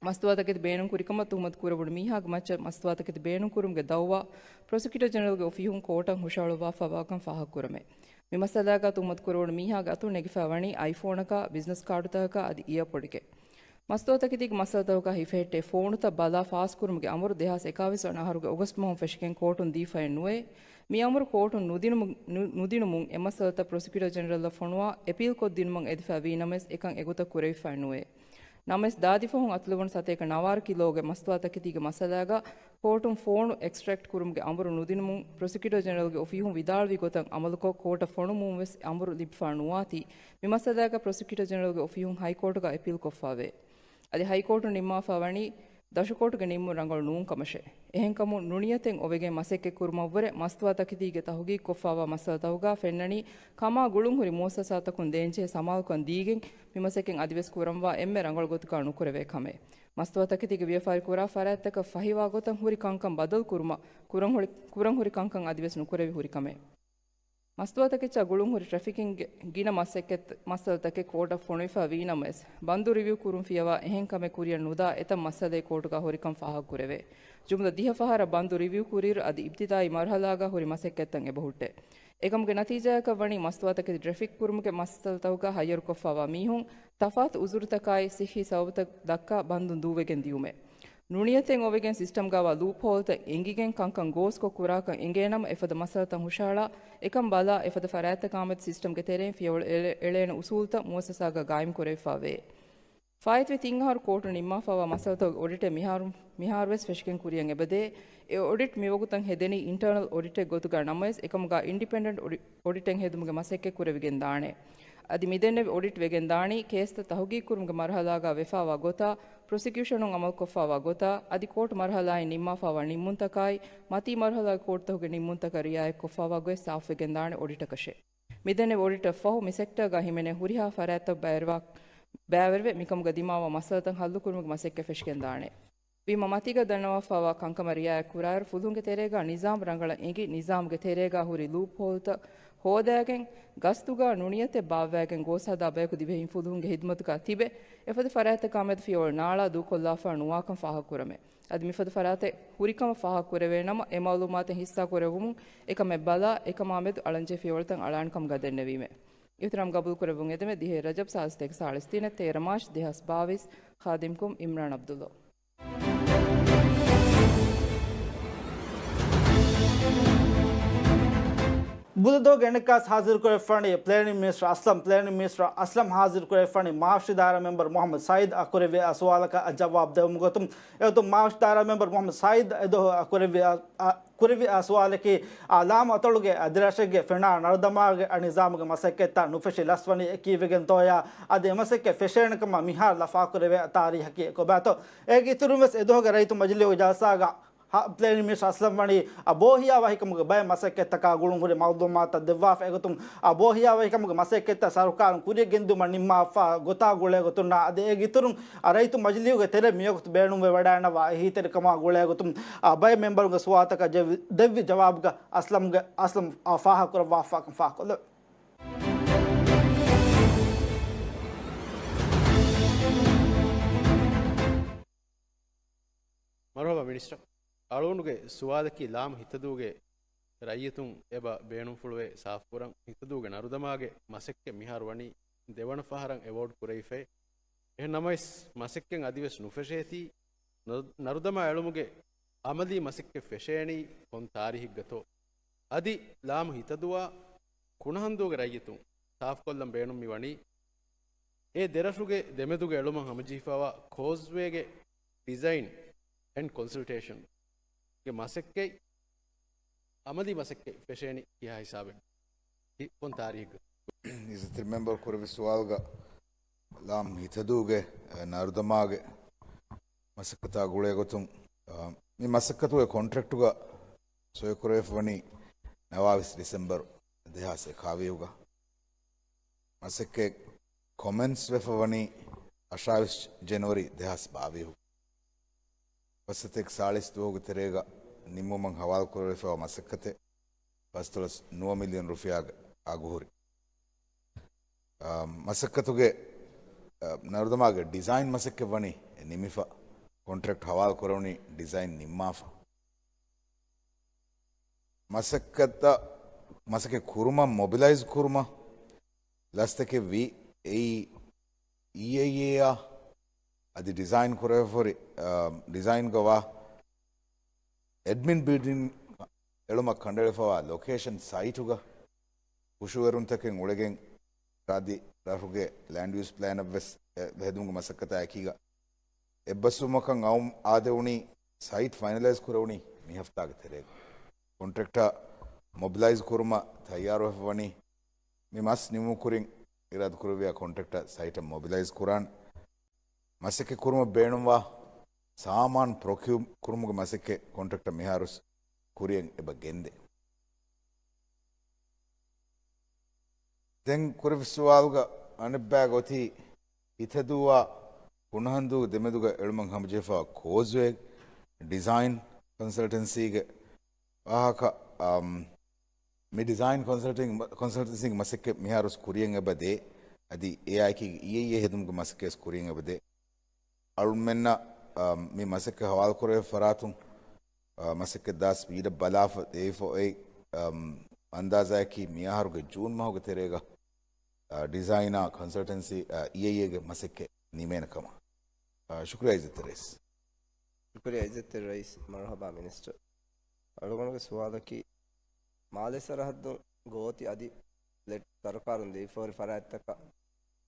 މަސްތުވާތަކެތި ބޭނުންކުރިކަމަށް ތުހުމަތު ކުރެވުނު މީހާގެ މައްޗަށް މަސްތުވާތަކެތި ބޭނުންކުރުމުގެ ދައުވާ ޕްރޮސިކިއުޓަރ ޖެނެރަލްގެ އޮފީހުން ކޯޓަށް ހުށަހަޅުއްވާފާވާކަން ފާހަގަކުރަމޭ. މި މައްސަލާގަ ތުހުމަތު ކުރެވުނު މީހާގެ އަތުން ނެގިފަ ވަނީ އައިފޯނަކާ، ބިޒްނަސް ކާޑުތަކަކާ އަދި އިއާޕޮޑެކޭ. މަސްތުވާތަކެތީގެ މައްސަލަތަކުގަ ހިފެހެއްޓޭ ފޯނުތައް ބަލާ ފާސްކުރުމުގެ އަމުރު ދެހާސް އެކާވީސް ވަނަ އަހަރުގެ އޮގަސްޓް މަހުން ފެށިގެން ކޯޓުން ދީފައެއް ނުވޭ. މި އަމުރު ކޯޓުން ނުދިނުމު-، ނު-، ނުދިނުމުން އެ މައްސަލަތައް ޕްރޮސިކިއުޓަރ ޖެނެރަލަށް ފޮނުވާ އެޕީލް ކޮށްދިނުމަށް އެދިފަ ވީނަމަވެސް އެކަން އެގޮތަށް ކުރެވިފައެއް ނުވޭ. ނަމަވެސް ދާދިފަހުން އަތުލެވުނު ސަތޭކަ ނަވާރަ ކިލޯގެ މަސްތުވާތަކެތީގެ މައްސަލާގަ ކޯޓުން ފޯނު އެކްސްޓްރެކްޓް ކުރުމުގެ އަމުރު ނުދިނުމުން ޕްރޮސިކިއުޓަރ ޖެނެރަލްގެ އޮފީހުން ވިދާޅުވި ގޮތަށް އަމަލުކޮށް ކޯޓަށް ފޮނުމުން ވެސް އަމުރު ލިބިފަ ނުވާތީ، މި މައްސަލާގަ ޕްރޮސިކިއުޓަރ ޖެނެރަލްގެ އޮފީހުން ހައިކޯޓުގަ އެޕީލް ކޮށްފަވޭ. އަދި ހައިކޯޓުން ނިންމާފަ ވަނީ ދަށުކޯޓުގެ ނިންމުން ރަނގަޅު ނޫން ކަމަށޭ. އެހެންކަމުން ނުނިޔަތެއް އޮވެގެން މަސައްކަތް ކުރުމަށްވުރެ މަސްތުވާ ތަކެތީގެ ތަހުގީގު ކޮށްފާވާ މައްސަލަތަކުގަ ފެންނަނީ ކަމާ ގުޅުންހުރި މުއައްސަސާތަކުން ދޭންޖެހޭ ސަމާލުކަން ދީގެން މި މަސައްކަތް އަދިވެސް ކުރަންވާ އެންމެ ރަނގަޅު ގޮތަކާ ނުކުރެވޭ ކަމެއް. މަސްތުވާ ތަކެތީގެ ވިޔަފާރި ކުރާ ފަރާތްތަކަށް ފަހިވާ ގޮތަށް ހުރި ކަންކަން ބަދަލު ކުރުމަށް ކުރަން ހުރި، ކުރަން ހުރި ކަންކަން އަދިވެސް ނުކުރެވި ހުރި ކަމެއް. މަސްތުވާތަކެއްޗާ ގުޅުންހުރި ޓްރެފިކިންގެ ގިނަ މަސައްކަތް، މައްސަލަތަކެއް ކޯޓަށް ފޮނުވިފަ ވީނަމަވެސް، ބަންދު ރިވިއު ކުރުން ފިޔަވާ އެހެން ކަމެއް ކުރިއަށް ނުދާ އެތައް މައްސަލައެއް ކޯޓުގަ ހުރިކަން ފާހަގަކުރެވޭ. ޖުމްލަ ދިހަ ފަހަރަށް ބަންދު ރިވިއު ކުރިއިރު އަދި އިބްތިދާއީ މަރުހަލާގަ ހުރި މަސައްކަތްތައް އެބަހުއްޓޭ. އެކަމުގެ ނަތީޖާއަކަށް ވަނީ މަސްތުވާތަކެތި ޓްރެފިކް ކުރުމުގެ މައްސަލަތަކުގަ ހައްޔަރުކޮށްފަވާ މީހުން ތަފާތު އުޒުރުތަކާއި ސިއްހީ ސަބަބުތައް ދައްކާ ބަންދުން ދޫވެގެން ދިޔުމޭ. ނުނިޔަތެއް އޮވެގެން ސިސްޓަމްގަވާ ލޫޕް ހޯލްތައް އެނގިގެން ކަންކަން ގޯސްކޮށް ކުރާކަން އެނގޭނަމަ އެފަދަ މައްސަލަތައް ހުށަހަޅާ އެކަން ބަލާ އެފަދަ ފަރާތްތަކާމެދު ސިސްޓަމްގެ ތެރެއިން ފިޔަވަޅު އެޅޭ، އެޅޭނެ އުސޫލުތައް މުއައްސަސާގަ ގާއިމް ކުރެވިފަ ވޭ. ފާއިތުވި ތިން އަހަރު ކޯޓުން ނިންމާފައިވާ މައްސަލަތަކުގެ އޮޑިޓެއް މިހާރު، މިހާރުވެސް ފެށިގެން ކުރިއަށް އެބަދޭ. އެ އޮޑިޓް މިވަގުތަށް ހެދެނީ އިންޓަރނަލް އޮޑިޓެއް ގޮތުގަ ނަމަވެސް، އެކަމުގަ އިންޑިޕެންޑެންޓް އޮޑި-، އޮޑިޓެއް ހެދުމުގެ މަސައްކަތް ކުރެވިގެން ދާނެ. އަދި މިދެންނެވި އޮޑިޓް ވެގެން ދާނީ ކޭސްތައް ތަހުގީގު ކުރުމުގެ މަރުހަލާގަ ވެފައިވާ ގޮތާ، ޕްރޮސިކިއުޝަނުން އަމަލުކޮށްފައިވާ ގޮތާ، އަދި ކޯޓު މަރުހަލާއިން ނިންމާފައިވާ ނިންމުންތަކާއި، މަތީ މަރުހަލާގެ ކޯޓުތަކުގެ ނިންމުންތަކަށް ރިއާޔަތްކޮށްފައިވާ ގޮތް ސާފުވެގެން ދާނެ އޮޑިޓަކަށޭ. މިދެންނެވި އޮޑިޓަށް ފަހު މި ސެކްޓަރގަ ހިމެނޭ ހުރިހާ ފަރާތްތައް ބައިވެރިވާ، ބައިވެރިވެ، މިކަމުގަ ދިމާވާ މައްސަލަތައް ހައްލުކުރުމުގެ މަސައްކަތް ފެށިގެން ދާނެ. ވީމަ މަތީގަ ދަންނަވާފައިވާ ކަންކަމަށް ރިއާޔަތް ކުރާއިރު، ފުލުހުންގެ ތެރޭގަ ނިޒާމް ރަނގަޅަށް އެނގި، ނިޒާމްގެ ތެރޭގަ ހުރި ލޫޕް ހޯލްތައް ހޯދާގެން، ގަސްތުގަ ނުނިޔަތެއް ބާއްވައިގެން ގޯސް ހަދާ ބަޔަކު ދިވެހިން ފުލުހުންގެ ހިދުމަތުގަ ތިބެ، އެފަދަ ފަރާތްތަކާމެދު ފިޔަވަޅު ނާޅާ ދޫކޮށްލާފަ ނުވާކަން ފާހަގަކުރަމޭ. އަދި މިފަދަ ފަރާތެއް ހުރިކަމަށް ފާހަގަކުރެވޭނަމަ، އެ މައުލޫމާތު ހިއްސާކުރެވުމުން އެކަމެއް ބަލާ، އެކަމާމެދު އަޅަންޖެހޭ ފިޔަވަޅުތައް އަޅާނެ ކަމުގަ ދެންނެވީމޭ. އިހުތިރާމް ގަބޫލުކުރެއްވުން އެދެމޭ. ދިހައެއް ރަޖަބް ސާޅީސް ދެއްކި ސާޅީސް ތިނެއް، ތޭރަ މާޗް ދެހާސް ބާވީސް. ޚާދިމްކުން އިމްރާން ޢަބްދުﷲ. ބުދަ ދުވަހުގެ އެންޑަކާސް ހާޒިރުކުރެވިފަވަނީ ޕްލޭނިން މިނިސްޓަރ އަސްލަމް، ޕްލޭނިން މިނިސްޓަރ އަސްލަމް ހާޒިރުކުރެވިފަވަނީ މާފަށި ދާއިރާ މެމްބަރ މުޙައްމަދު ސައީދު އަށް ކުރެއްވި ސުވާލަކަށް ޖަވާބު ދެވުމުގެ ގޮތުން. އެގޮތުން މާފަށި ދާއިރާ މެމްބަރ މުޙައްމަދު ސައީދު އެދުވަހު އަށް ކުރެއްވި، އަ، އަ، ކުރެއްވި ސުވާލަކީ، އާ، ލާމު އަތޮޅުގެ އަދިރަށެއްގެ ފެނާ ނަރުދަމާގެ ނިޒާމުގެ މަސައްކަތްތައް ނުފެށި ލަސްވަނީ ކީއްވެގެންތޯޔާ، އަދި އެ މަސައްކަތް ފެށޭނެ ކަމަށް މިހާރު ލަފާކުރެވޭ ތާރީހަކީ ކޮބާތޯ؟ އޭގެ އިތުރުން ވެސް އެދުވަހުގެ ރައްޔިތު މަޖިލީހުގެ ޖަލްސާގަ ހ-، ޕްލޭނިން މިނިސްޓަރ އަސްލަމް ވަނީ، އަ، ބޯހިޔާވަހިކަމުގެ ބައެއް މަސައްކަތްތަކާ ގުޅުން ހުރި މައުލޫމާތުތައް ދެއްވާފަ. އެގޮތުން، އަ، ބޯހިޔާވަހިކަމުގެ މަސައްކަތްތައް ސަރުކާރުން ކުރިއަށް ގެންދިއުމަށް ނިންމާފަ ގޮތާ ގުޅޭ ގޮތުންނާ އަދި އޭގެ އިތުރުން، އަ، ރައްޔިތު މަޖިލީހުގެ ތެރެ މިވަގުތު ބޭނުންވެ ވަޑައިންނަވާ އެހީތެރިކަމާ ގުޅޭ ގޮތުން، އަ، ބައެއް މެމްބަރުންގެ ސުވާލުތަކަށް ޖެވި-، ދެއްވި ޖަވާބުގަ އަސްލަމްގެ، އަސްލަމް، އަ، ފާހަގަކުރައްވާފައިކަން ފާހަގަކޮށްލެވޭ. މަރުޙަބާ މިނިސްޓަރ. އަޅުގަނޑުގެ ސުވާލަކީ ލާމު ހިތަދޫގެ ރައްޔިތުން އެބަ ބޭނުންފުޅުވެ ސާފުކުރަން، ހިތަދޫގެ ނަރުދަމާގެ މަސައްކަތް މިހާރު ވަނީ ދެވަނަ ފަހަރަށް އެވޯޑް ކުރެވިފައި. އެހެން ނަމަވެސް، މަސައްކަތް އަދިވެސް ނުފެށޭތީ، ނަރު-، ނަރުދަމާ އެޅުމުގެ އަމަލީ މަސައްކަތް ފެށޭނީ ކޮން ތާރީހެއްގަތޯ؟ އަދި ލާމު ހިތަދުއާ ކުނަހަންދޫގެ ރައްޔިތުން ސާފުކޮށްލަން ބޭނުން މިވަނީ، އެ ދެރަށުގެ ދެމެދުގެ އެޅުމަށް ހަމަޖެހިފައިވާ ކޯސްވޭގެ ޑިޒައިން އެންޑް ކޮންސަލްޓޭޝަންގެ މަސައްކަތް، އަމަލީ މަސައްކަތް ފެށޭނީ ކިހާ ހިސާބެއް؟ ކި-، ކޮން ތާރީހެއްގަ؟ އިއްޒަތްތެރި މެމްބަރު ކުރެއްވި ސުވާލުގަ ލާމް ހިތަދޫގެ، އަ، ނަރުދަމާގެ މަސައްކަތާ ގުޅޭ ގޮތުން، އަ، މި މަސައްކަތުގެ ކޮންޓްރެކްޓުގަ ސޮއިކުރެވިފަވަނީ ނަވާވީސް ޑިސެމްބަރު ދެހާސް އެކާވީހުގަ. މަސައްކަތް ކޮމެންސް ވެފަވަނީ އަށާވީސް ޖެނުއަރީ ދެހާސް ބާވީހު. ފަސްސަތޭކަ ސާޅީސް ދުވަހުގެ ތެރޭގަ ނިންމުމަށް ހަވާލު ކުރެވިފައިވާ މަސައްކަތެއް ފަސްދޮޅަސް ނުވަ މިލިއަން ރުފިޔާގެ އަގުހުރި. އާ، މަސައްކަތުގެ، އާ، ނަރުދަމާގެ ޑިޒައިން މަސައްކަތް ވަނީ ނިމިފަ، ކޮންޓްރެކްޓް ހަވާލު ކުރެވުނީ ޑިޒައިން ނިންމާފަ. މަސައްކަތަށް، މަސައްކަތް ކުރުމަށް މޮބިލައިޒް ކުރުމަށް ލަސްތަކެއް ވީ. އެއީ އީއައިއޭއާ އަދި ޑިޒައިން ކުރެވިފަހުރި، އާ، ޑިޒައިންގަ ވާ އެޑްމިން ބިލްޑިން އެޅުމަށް ކަނޑައެޅިފައިވާ ލޮކޭޝަން ސައިޓުގަ ހުށަހެޅުންތަކެއް އުޅެގެން ރާއްޖެ ރަށުގެ ލޭންޑް ޔޫސް ޕްލޭނަށް ވެސް ހެދުމުގެ މަސައްކަތާ އެކީގަ އެއްބަސްވުމަކަށް އައުމު އާދެވުނީ ސައިޓް ފައިނަލައިޒް ކުރެވުނީ މި ހަފްތާގެ ތެރޭގަ. ކޮންޓްރެކްޓަށް މޮބިލައިޒް ކުރުމަށް ތައްޔާރުވެފަ ވަނީ. މި މަސް ނިމުމުގެ ކުރިން އިރާދަކުރެއްވިޔާ ކޮންޓްރެކްޓަށް ސައިޓަށް މޮބިލައިޒް ކުރާން. މަސައްކަތް ކުރުމަށް ބޭނުންވާ ސާމާނު ޕްރޮކިއު ކުރުމުގެ މަސައްކަތް ކޮންޓްރެކްޓަށް މިހާރު ކުރިޔަށް އެބަ ގެންދޭ. ދެން ކުރެއްވި ސުވާލުގަ އަނެއްބައި ގޮތީ ހިތަދޫއާ ކުނަހަންދޫ ދެމެދުގަ އެޅުމަށް ހަމަޖެހިފައިވާ ކޯޒްވޭ ޑިޒައިން ކޮންސަލްޓެންސީގެ ވާހަކަ، އަމް، މި ޑިޒައިން ކޮންސަލްޓިން، ކޮންސަލްޓެންސީގެ މަސައްކަތް މިހާރު ކުރިޔަށް އެބަ ދޭ. އަދި އެއާއެކީ އީއައިއޭ ހެދުމުގެ މަސައްކަތް ކުރިޔަށް އެބަ ދޭ. އަޅުމެންނަށް، އަ، މި މަސައްކަތް ހަވާލުކުރެވޭ ފަރާތުން، އަ، މަސައްކަތް ދާ ސްޕީޑަށް ބަލާފަ ދެވިފަ އޮތް، އަ، އަންދާޒާއަކީ މިއަހަރުގެ ޖޫން މަހުގެ ތެރޭގަ، އަ، ޑިޒައިނާ ކޮންސަލްޓެންސީ، އަ، އީއައިއޭގެ މަސައްކަތް ނިމޭނެ ކަމަށް. އަ، ޝުކުރިއްޔާ އިއްޒަތްތެރި ރައީސް. ޝުކުރިއްޔާ އިއްޒަތްތެރި ރައީސް، މަރުޙަބާ މިނިސްޓަރ. އަޅުގަނޑުގެ ސުވާލަކީ، މާލެ ސަރަހައްދުން ގޯތި އަދި ފްލެޓް ސަރުކާރުން ދެވިފަހުރި ފަރާތްތަކަށް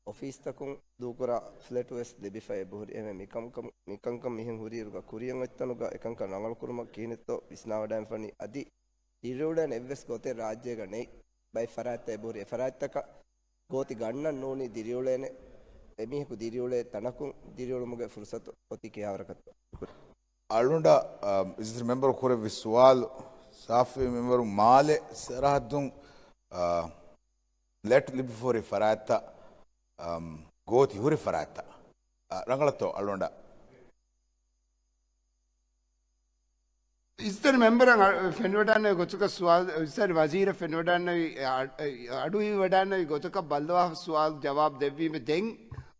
އޮފީސްތަކުން ދޫކުރާ ފްލެޓު ވެސް ލިބިފަ އެބަހުރި. އެހެން މިކަންކަން، މިކަންކަން މިހެން ހުރިއިރުގަ ކުރިޔަށް އޮތްތަނުގަ އެކަންކަން ރަނގަޅުކުރުމަށް ކިހިނެއްތޯ ވިސްނާވަޑައިން ފަނީ. އަދި ދިރިއުޅޭނެ އެއްވެސް ގޮތެއް ރާއްޖޭގަ ނެތް. ބައެއް ފަރާތްތައް އެބަހުރި. އެ ފަރާތްތަކަށް ގޯތި ގަންނަން ނޫނީ ދިރިއުޅޭނެ، އެމީހަކު ދިރިއުޅޭ ތަނަކުން ދިރިއުޅުމުގެ ފުރުސަތު އޮތީ ކިހާވަރަކަށްތޯ؟ އަޅުގަނޑަށް، އަ، އިއްޒަތްތެރި މެމްބަރު ކުރެއްވި ސުވާލު ސާފުވީ މެމްބަރު މާލެ ސަރަހައްދުން، އަ، ފްލެޓް ލިބިފަހުރި ފަރާތްތައް، އަ، ގޯތި ހުރި ފަރާތްތައް، އަ، ރަނގަޅަށްތޯ އަޅުގަނޑަށް؟ އިއްޒަތްތެރި މެމްބަރަށް އަ، ފެނިވަޑައިގަންނަވި ގޮތަކަށް ސުވާލު، އިއްޒަތްތެރި ވަޒީރަށް ފެނިވަޑައިގަންނަވި، އަ، އަ، އަޑުއިވިވަޑައިގަންނަވި ގޮތަކަށް ބައްލަވާފަ ސުވާލު ޖަވާބު ދެއްވީމަ ދެން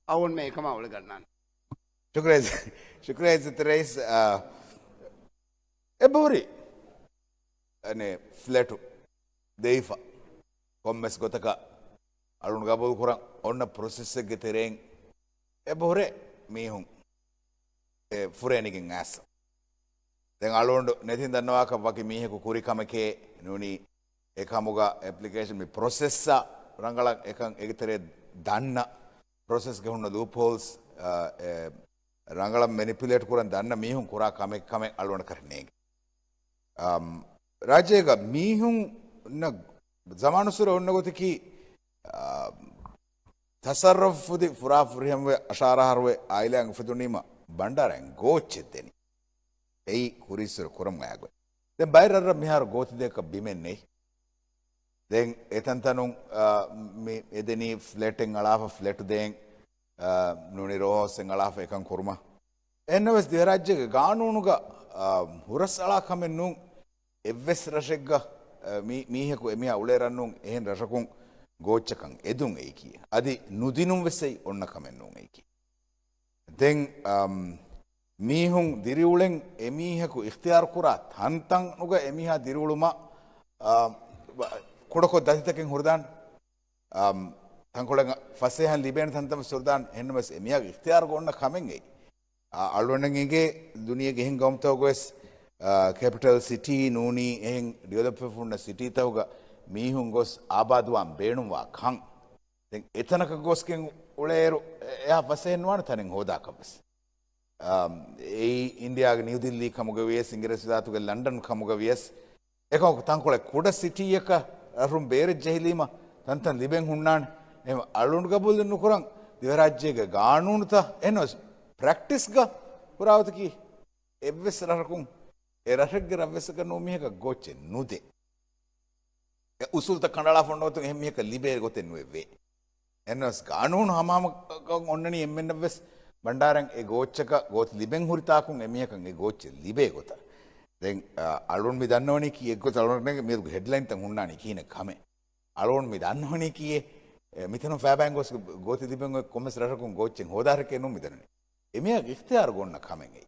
އަވަންމެ އެކަމާ އުޅެގަންނާނެ. ޝުކުރިއްޔާ، ޝުކުރިއްޔާ އިއްޒަތްތެރި ރައީސް، އަ، އެބަހުރި، އަނެއް ފްލެޓު ދެވިފަ ކޮންމެސް ގޮތަކަށް އަޅުގަނޑު ގަބޫލު ކުރަން އޮންނަ ޕްރޮސެސްއެއްގެ ތެރެއިން އެބަހުރޭ މީހުން އެ ފުރޭނިގެން އައިސް. ދެން އަޅުގަނޑު ނެތިން ދަންނަވާކަށް ވަކި މީހަކު ކުރި ކަމެކޭ ނޫނީ އެކަމުގަ އެޕްލިކޭޝަން މި ޕްރޮސެސްއަށް ރަނގަޅަށް އެކަން އޭގެ ތެރޭ ދަންނަ ޕްރޮސެސްގެ ހުންނަ ލޫޕްހޯލްސް، އަ، އެ، ރަނގަޅަށް މެނިޕިއުލޭޓް ކުރަން ދަންނަ މީހުން ކުރާ ކަމެއް ކަމެއް އަޅުގަނޑަށް ކަށަވަރެއް ނޭނގެ. އަމް، ރާއްޖޭގަ މީހުންނަށް ޒަމާނުއްސުރެ އޮންނަ ގޮތަކީ، އަ، ތަސައްރަފު ފުދި ފުރާ ފުރިހަމަވެ އަށާރަ އަހަރުވެ އާއިލާއިން އުފެދުނީމަ ބަންޑާރައިން ގޯއްޗެއް ދެނީ. އެއީ ކުރީއްސުރެ ކުރަމުން އައިގޮތް. ދެން ބައެއް ރަށްރަށް މިހާރު ގޯތި ދޭކަށް ބިމެއް ނެތް. ދެން އެތަންތަނުން، އާ، މި އެދެނީ ފްލެޓެއް އަޅާފަ ފްލެޓު ދޭން، އާ، ނޫނީ ރޯހައުސްއެއް އަޅާފަ އެކަން ކުރުމަށް. އެހެންނަމަވެސް ދިވެހިރާއްޖޭގެ ގާނޫނުގަ، އާ، ހުރަސް އަޅާ ކަމެއް ނޫން. އެއްވެސް ރަށެއްގަ، އާ، މީ-، މީހަކު އެމީހާ އުޅޭ ރަށް ނޫން އެހެން ރަށަކުން ގޯއްޗަކަށް އެދުން އެއީކީ. އަދި ނުދިނުން ވެސް އެއީ އޮންނަ ކަމެއް ނޫން އެއީކީ. ދެން، އަމް، މީހުން ދިރިއުޅެން އެމީހަކު އިޚްތިޔާރުކުރާ ތަންތަނުގަ އެމީހާ ދިރިއުޅުމަށް، އަ، ކުޑަކޮށް ދަތިތަކެއް ހުރެދާނެ. އަމް، ތަންކޮޅެއް ފަސޭހައިން ލިބޭނެ ތަންތަން ވެސް ހުރެދާނެ. އެހެންނަމަވެސް އެމީހާގެ އިޚްތިޔާރުގަ އޮންނަ ކަމެއް އެއީ. އަ، އަޅުގަނޑަށް އެނގޭ ދުނިޔޭގެ އެހެން ގައުމުތަކުގަވެސް، އަ، ކެޕިޓަލް ސިޓީ ނޫނީ އެހެން ޑިވެލޮޕްވެފަ ހުންނަ ސިޓީތަކުގަ މީހުން ގޮސް އާބާދުވާން ބޭނުންވާ ކަން. ދެން އެތަނަކަށް ގޮސްގެން އުޅޭއިރު އެ-، އެހާ ފަސޭހަ ނުވާނެ ތަނެއް ހޯދާކަށްވެސް. އާ، އެއީ އިންޑިޔާގެ ނިއުދިއްލީ ކަމުގަ ވިޔަސް، އިނގިރޭސި ވިލާތުގެ ލަންޑަން ކަމުގަ ވިޔަސް، އެކަމަކު ތަންކޮޅެއް ކުޑަ ސިޓީއަކަށް ރަށުން ބޭރެއް ޖެހިލީމަ ތަންތަން ލިބެން ހުންނާނެ. އެހެން އަޅުގަނޑު ގަބޫލެއް ނުކުރަން ދިވެހިރާއްޖޭގެ ގާނޫނުތައް އެހެނަސް ޕްރެކްޓިސްގަ ހުރާ ގޮތަކީ އެއްވެސް ރަށަކުން އެ ރަށެއްގެ ރަށްވެސްއަކަށް ނޫން މީހަކަށް ގޯއްޗެއް ނުދޭ. އެ އުސޫލުތައް ކަނޑައަޅާފަ އޮންނަ ގޮތުން އެހެން މީހަކަށް ލިބޭ ގޮތެއް ނުވެވޭ. އެންނަސް ގާނޫނު ހަމަހަމަކަން އޮންނަނީ އެންމެންނަށްވެސް ބަންޑާރައަށް އެ ގޯއްޗަކަށް ގޯތި ލިބެން ހުރި ތާކުން އެމީހަކަށް އެ ގޯއްޗެއް ލިބޭ ގޮތަށް. ދެން، އަ، އަޅުން މި ދަންނަވަނީކީ އެއްގޮތަށް އަޅުންގެ މިއަދުގެ ހެޑްލައިންތައް ހުންނާނީ ކިހިނެއް ކަމެއް. އަޅުން މި ދަންނަވަނީކީ އެ، މިތަނުން ފައިބައިން ގޮސް ގޯތި ލިބެން އޮތް ކޮންމެސް ރަށަކުން ގޯއްޗެއް ހޯދާ ރެކެއް ނޫން މި ދަންނަވަނީ. އެމީހަކަށް އިޚްތިޔާރު އޮންނަ ކަމެއް އެއީ.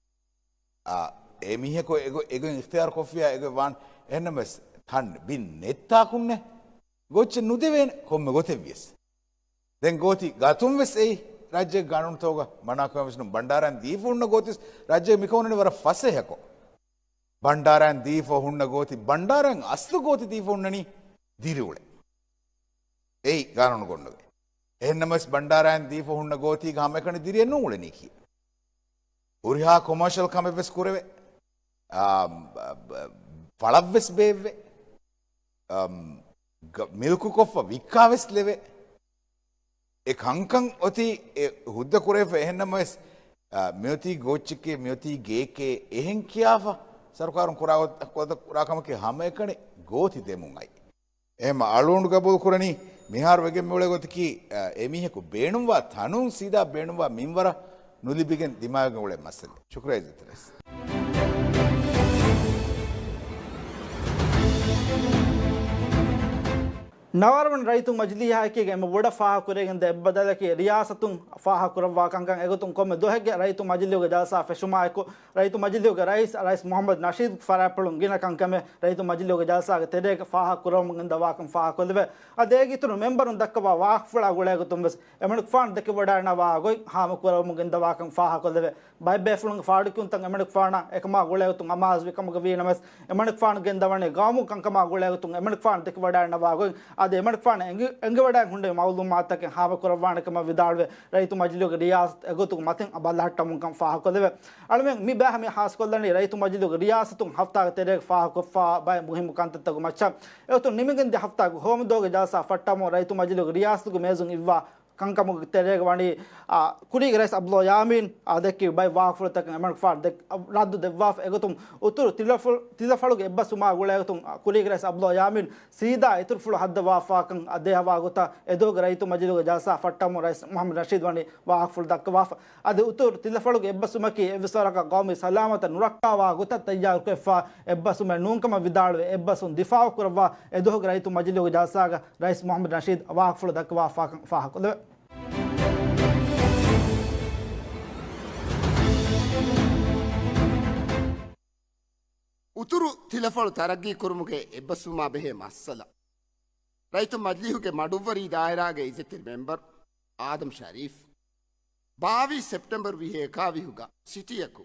އާ، އެ މީހަކު އެގޮ-، އެގޮތް އިޚްތިޔާރު ކޮށްފިއްޔާ އެގޮތް ވާން. އެހެންނަމަވެސް ތަން ބިން ނެތް ތާކުންނެއް ގޯއްޗެއް ނުދެވޭނެ ކޮންމެ ގޮތެއްވިޔަސް. ދެން ގޯތި ގަތުން ވެސް އެއީ ރާއްޖޭގެ ގާނޫނުތަކުގަ މަނާކަމެއް ވެސް ނޫން. ބަންޑާރައަށް ދީފަ ހުންނަ ގޯތިވެސް ރާއްޖޭގަ މިކަމުން ވަރަށް ފަސޭހަކޮށް. ބަންޑާރައަށް ދީފަ ހުންނަ ގޯތި ބަންޑާރައަށް އަސްލު ގޯތި ދީފަ ހުންނަނީ ދިރިއުޅެ. އެއީ ގާނޫނު ގޮނޑުގެ. އެހެންނަމަވެސް ބަންޑާރައަށް ދީފަ ހުންނަ ގޯތީގަ ހަމައެކަނި ދިރިއެއް ނޫޅެނީކީ. ހުރިހާ ކޮމާޝަލް ކަމެއްވެސް ކުރެވޭ. އާ، ބ-، ބ-، ފަޅަށްވެސް ބޭއްވޭ. އަ، ގ-، މިލްކުކޮށްފަ ވިއްކާވެސް ލެވޭ. އެ ކަންކަން އޮތީ އެ ހުއްދަ ކުރެވިފަ. އެހެންނަމަވެސް، އަ، މިއޮތީ ގޯއްޗެކޭ، މިއޮތީ ގެއެކޭ އެހެން ކިޔާފަ ސަރުކާރުން ކުރާ ގޮތަށް ކުރާ ކަމަކީ ހަމައެކަނި ގޯތި ދެމުން އައި. އެހެންމަ އަޅުގަނޑު ގަބޫލު ކުރަނީ މިހާރު ވެގެން މިއުޅޭ ގޮތަކީ، އަ، އެމީހަކު ބޭނުންވާ ތަނުން ސީދާ ބޭނުންވާ މިންވަރަށް ނުލިބިގެން ދިމާވެގެން އުޅޭ މައްސަލަ. ޝުކުރިއްޔާ އިއްޒަތްތެރި ރައީސް. ނަވާރަމަން ރައްޔިތުން މަޖިލީހާއެކީގެ އެންމެ ބޮޑަށް ފާހަގަކުރެވިގެންދޭ އެއްބަދަލަކީ ރިޔާސަތުން ފާހަގަކުރައްވާ ކަންކަން. އެގޮތުން ކޮންމެ ދުވަހެއްގެ ރައްޔިތުން މަޖިލީހުގެ ޖަލްސާ ފެށުމާއެކު ރައްޔިތުން މަޖިލީހުގެ ރައީސް، ރައީސް މުހައްމަދު ނަޝީދު ފަރާތްޕުޅުން ގިނަ ކަންކަމެއް ރައްޔިތުން މަޖިލީހުގެ ޖަލްސާގެ ތެރޭގަ ފާހަގަކުރަމުން ގެންދަވާކަން ފާހަގަކޮށްލެވޭ. އަދި އޭގެ އިތުރުން މެމްބަރުން ދައްކަވާ ވާހަކަފުޅާ ގުޅޭގޮތުން ވެސް އެމަނިކުފާނު ދެކެވަޑައިގަންނަވާ ގޮތް ހާމަކުރަމުން ގެންދަވާކަން ފާހަގަކޮށްލެވޭ. ބައެއް ބޭފުޅުންގެ ފާޑުކިޔުންތައް އެމަނިކުފާނަށް އެކަމާ ގުޅޭގޮތުން އަމާޒުވި ކަމުގަ ވީނަމަވެސް، އެމަނިކުފާނު ގެންދަވަނީ ގައުމު ކަންކަމާ ގުޅޭގޮތުން އެމަނިކުފާނު ދެކެވަޑައިގަންނަވާ ގޮތް. އަދި އެމަނިކުފާނަށް އެނގި-، އެނގިވަޑައިގެން ހުންނެވި މައުލޫމާތުތަކެއް ހާމަކުރައްވާނެ ކަމަށް ވިދާޅުވެ، ރައްޔިތު މަޖިލީހުގެ ރިޔާސަތު އެގޮތުގެ މަތިން ބަލަހައްޓަމުން ކަން ފާހަގަކޮށްލެވޭ. އަޅުމެން މި ބައި މި ހާސްކޮށްލަނީ ރައްޔިތު މަޖިލީހުގެ ރިޔާސަތުން ހަފްތާގެ ތެރޭގަ ފާހަގަކޮށްފަ ބައެއް މުހިއްމު ކަންތައްތަކުގެ މައްޗަށް. އެގޮތުން ނިމިގެންދިޔަ ހަފްތާގެ ހޯމަދުވަހުގެ ޖަލްސާ ފައްޓަމުން ރައްޔިތު މަޖިލީހުގެ ރިޔާސަތުގެ މޭޒުން އިއްވާ ކަންކަމުގެ ތެރޭގަ ވަނީ، އާ، ކުރީގެ ރައީސް އަބްދުﷲ ޔާމީން، އާ، ދެއްކި ބައެއް ވާހަކަފުޅުތަކަށް އެމަނިކުފާނު ދެއް-، އަ، ރައްދު ދެއްވާފަ. އެގޮތުން އުތުރު ތިލަފު-، ތިލަފަޅުގެ އެއްބަސްވުމާ ގުޅޭގޮތުން، އާ، ކުރީގެ ރައީސް އަބްދުﷲ ޔާމީން ސީދާ އިތުރުފުޅު ހައްދަވާފާކަން އަ، ދޭހަވާ ގޮތަށް އެދުވަހުގެ ރައްޔިތު މަޖިލީހުގެ ޖަލްސާ ފައްޓަމުން ރައީސް މުހައްމަދު ނަޝީދު ވަނީ ވާހަކަފުޅު ދައްކަވާފަ. އަދި އުތުރު ތިލަފަޅުގެ އެއްބަސްވުމަކީ އެއްވެސް ވަރަކަށް ގައުމީ ސަލާމަތަށް ނުރައްކާވާ ގޮތަށް ތައްޔާރުކޮށްފާ އެއްބަސްވުމެއް ނޫންކަމަށް ވިދާޅުވެ، އެއްބަސްވުން ދިފާއު ކުރައްވާ އެދުވަހުގެ ރައްޔިތު މަޖިލީހުގެ ޖަލްސާގަ ރައީސް މުހައްމަދު ނަޝީދު ވާހަކަފުޅު ދައްކަވާފާކަން ފާހަގަކޮށްލެވޭ. އުތުރު ތިލަފަޅު ތަރައްގީ ކުރުމުގެ އެއްބަސްވުމާ ބެހޭ މައްސަލަ. ރައްޔިތު މަޖިލީހުގެ މަޑުއްވަރީ ދާއިރާގެ އިއްޒަތްތެރި މެމްބަރު އާދަމް ޝަރީފް ބާވީސް ސެޕްޓެމްބަރު ވިހި އެކާވިހުގަ ސިޓީއަކު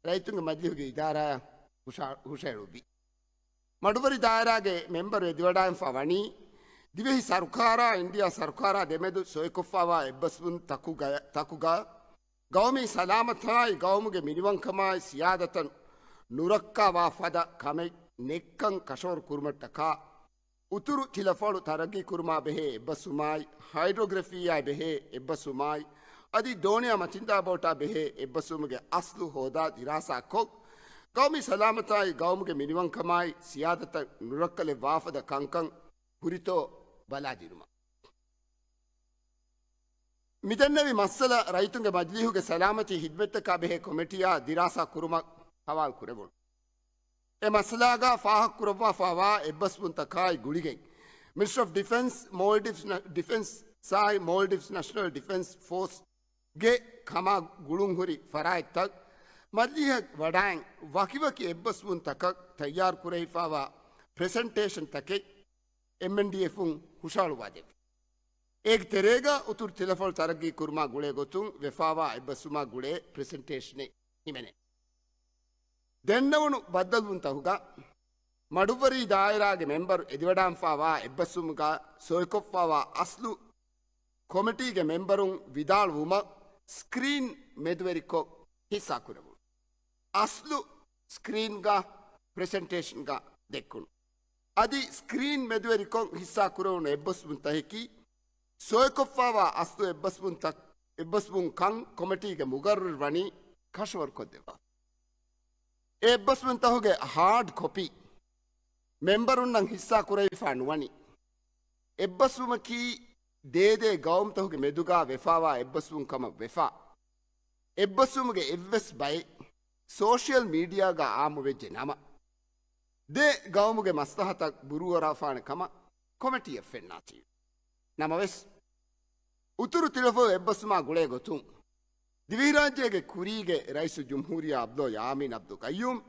ރައްޔިތުންގެ މަޖިލީހުގެ އިދާރާއަށް ހުށަ-، ހުށައެޅުއްވި. މަޑުއްވަރި ދާއިރާގެ މެމްބަރު އެދިވަޑާންފަ ވަނީ، ދިވެހި ސަރުކާރާ އިންޑިއާ ސަރުކާރާ ދެމެދު ސޮއިކޮށްފައިވާ އެއްބަސްވުން ތަކުގަ-، ތަކުގަ ގައުމީ ސަލާމަތާއި ގައުމުގެ މިނިވަންކަމާއި ސިޔާދަތަށް ނުރައްކާވާ ފަދަ ކަމެއް ނެތްކަން ކަށަވަރު ކުރުމަށްޓަކާ، އުތުރު ތިލަފަޅު ތަރައްގީ ކުރުމާ ބެހޭ އެއްބަސްވުމާއި، ހައިޑްރޮގްރަފީއާއި ބެހޭ އެއްބަސްވުމާއި، އަދި ދޯނިޔާ މަތިންދާ ބޯޓާ ބެހޭ އެއްބަސްވުމުގެ އަސްލު ހޯދާ ދިރާސާކޮށް، ގައުމީ ސަލާމަތާއި ގައުމުގެ މިނިވަންކަމާއި ސިޔާދަތަށް ނުރައްކަލެއް ވާފަދަ ކަންކަން ހުރިތޯ ބަލާދިނުމަށް. މިދެންނެވި މައްސަލަ ރައްޔިތުންގެ މަޖިލީހުގެ ސަލާމަތީ ހިދްމަތްތަކާ ބެހޭ ކޮމިޓީއާ ދިރާސާ ކުރުމަށް ހަވާލު ކުރެވުނު. އެ މައްސަލާގަ ފާހަގަކުރައްވާފައިވާ އެއްބަސްވުންތަކާއި ގުޅިގެން، މިނިސްޓްރީ އޮފް ޑިފެންސް، މޯލްޑިވްސް ނ-، ޑިފެންސާއި މޯލްޑިވްސް ނެޝަނަލް ޑިފެންސް ފޯސްގެ ކަމާ ގުޅުންހުރި ފަރާތްތައް މަޖިލީހަށް ވަޑައިން ވަކިވަކި އެއްބަސްވުންތަކަށް ތައްޔާރުކުރެވިފައިވާ ޕްރެޒެންޓޭޝަންތަކެއް އެމްއެންޑީއެފުން ހުށަހަޅުއްވާދެއްވި. އޭގެ ތެރޭގަ އުތުރު ތިލަފަޅު ތަރައްގީ ކުރުމާ ގުޅޭ ގޮތުން ވެފައިވާ އެއްބަސްވުމާ ގުޅޭ ޕްރެޒެންޓޭޝަނެއް ހިމެނޭ. ދެންނެވުނު ބައްދަލުވުންތަކުގަ މަޑުއްވަރީ ދާއިރާގެ މެމްބަރު އެދިވަޑާންފައިވާ އެއްބަސްވުމުގަ ސޮއިކޮށްފައިވާ އަސްލު ކޮމިޓީގެ މެމްބަރުން ވިދާޅުވުމަށް ސްކްރީން މެދުވެރިކޮށް ހިއްސާކުރެވުނު. އަސްލު ސްކްރީންގަ ޕްރެޒެންޓޭޝަންގަ ދެއްކުނު. އަދި ސްކްރީން މެދުވެރިކޮށް ހިއްސާކުރެވުނު އެއްބަސްވުންތަކަކީ ސޮއިކޮށްފައިވާ އަސްލު އެއްބަސްވުންތައް، އެއްބަސްވުންކަން ކޮމިޓީގެ މުގައްރަރު ވަނީ ކަށަވަރުކޮށްދެއްވާ. އެއްބަސްވުންތަކުގެ ހާޑް ކޮޕީ މެމްބަރުންނަށް ހިއްސާ ކުރެވިފަ ނުވަނީ. އެއްބަސްވުމަކީ ދޭދޭ ގައުމުތަކުގެ މެދުގާ ވެފާވާ އެއްބަސްވުން ކަމަށް ވެފާ. އެއްބަސްވުމުގެ އެއްވެސް ބައެއް ސޯޝިއަލް މީޑިއާގާ އާއްމުވެއްޖެ ނަމަ، ދެ ގައުމުގެ މަސްލަހަތަށް ބުރޫއަރާފާނެ ކަމަށް ކޮމިޓީއަށް ފެންނާތީ. ނަމަވެސް، އުތުރު ތިލަފަޅު އެއްބަސްވުމާ ގުޅޭ ގޮތުން، ދިވެހިރާއްޖޭގެ ކުރީގެ ރައީސުލްޖުމްހޫރިއްޔާ ޢަބްދުﷲ ޔާމީން ޢަބްދުލް ޤައްޔޫމް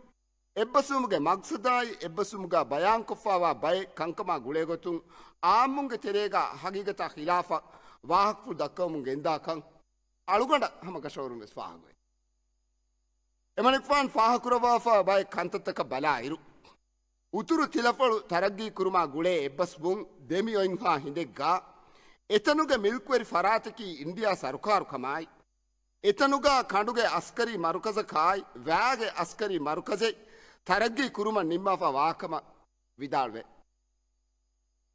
އެއްބަސްވުމުގެ މަގްސަދާއި އެއްބަސްވުމުގާ ބަޔާންކޮށްފާވާ ބައެއް ކަންކަމާ ގުޅޭގޮތުން އާއްމުންގެ ތެރޭގާ ހަގީގަތާ ޚިލާފަށް ވާހަކަފުޅު ދައްކަވަމުން ގެންދާކަން އަޅުގަނޑަށް ހަމަ ކަށަވަރުން ވެސް ފާހަގަވޭ. އެމަނިކުފާނު ފާހަގަކުރައްވާފާ ބައެއް ކަންތައްތަކަށް ބަލާއިރު، އުތުރު ތިލަފަޅު ތަރައްގީ ކުރުމާ ގުޅޭ އެއްބަސްވުން ދެމި އޮތްހާ ހިނދެއްގާ، އެތަނުގެ މިލްކުވެރި ފަރާތަކީ އިންޑިއާ ސަރުކާރު ކަމާއި، އެތަނުގާ ކަނޑުގެ އަސްކަރީ މަރުކަޒަކާއި، ވައިގެ އަސްކަރީ މަރުކަޒެއް ތަރައްގީ ކުރުމަށް ނިންމާފާ ވާކަމަށް ވިދާޅުވޭ.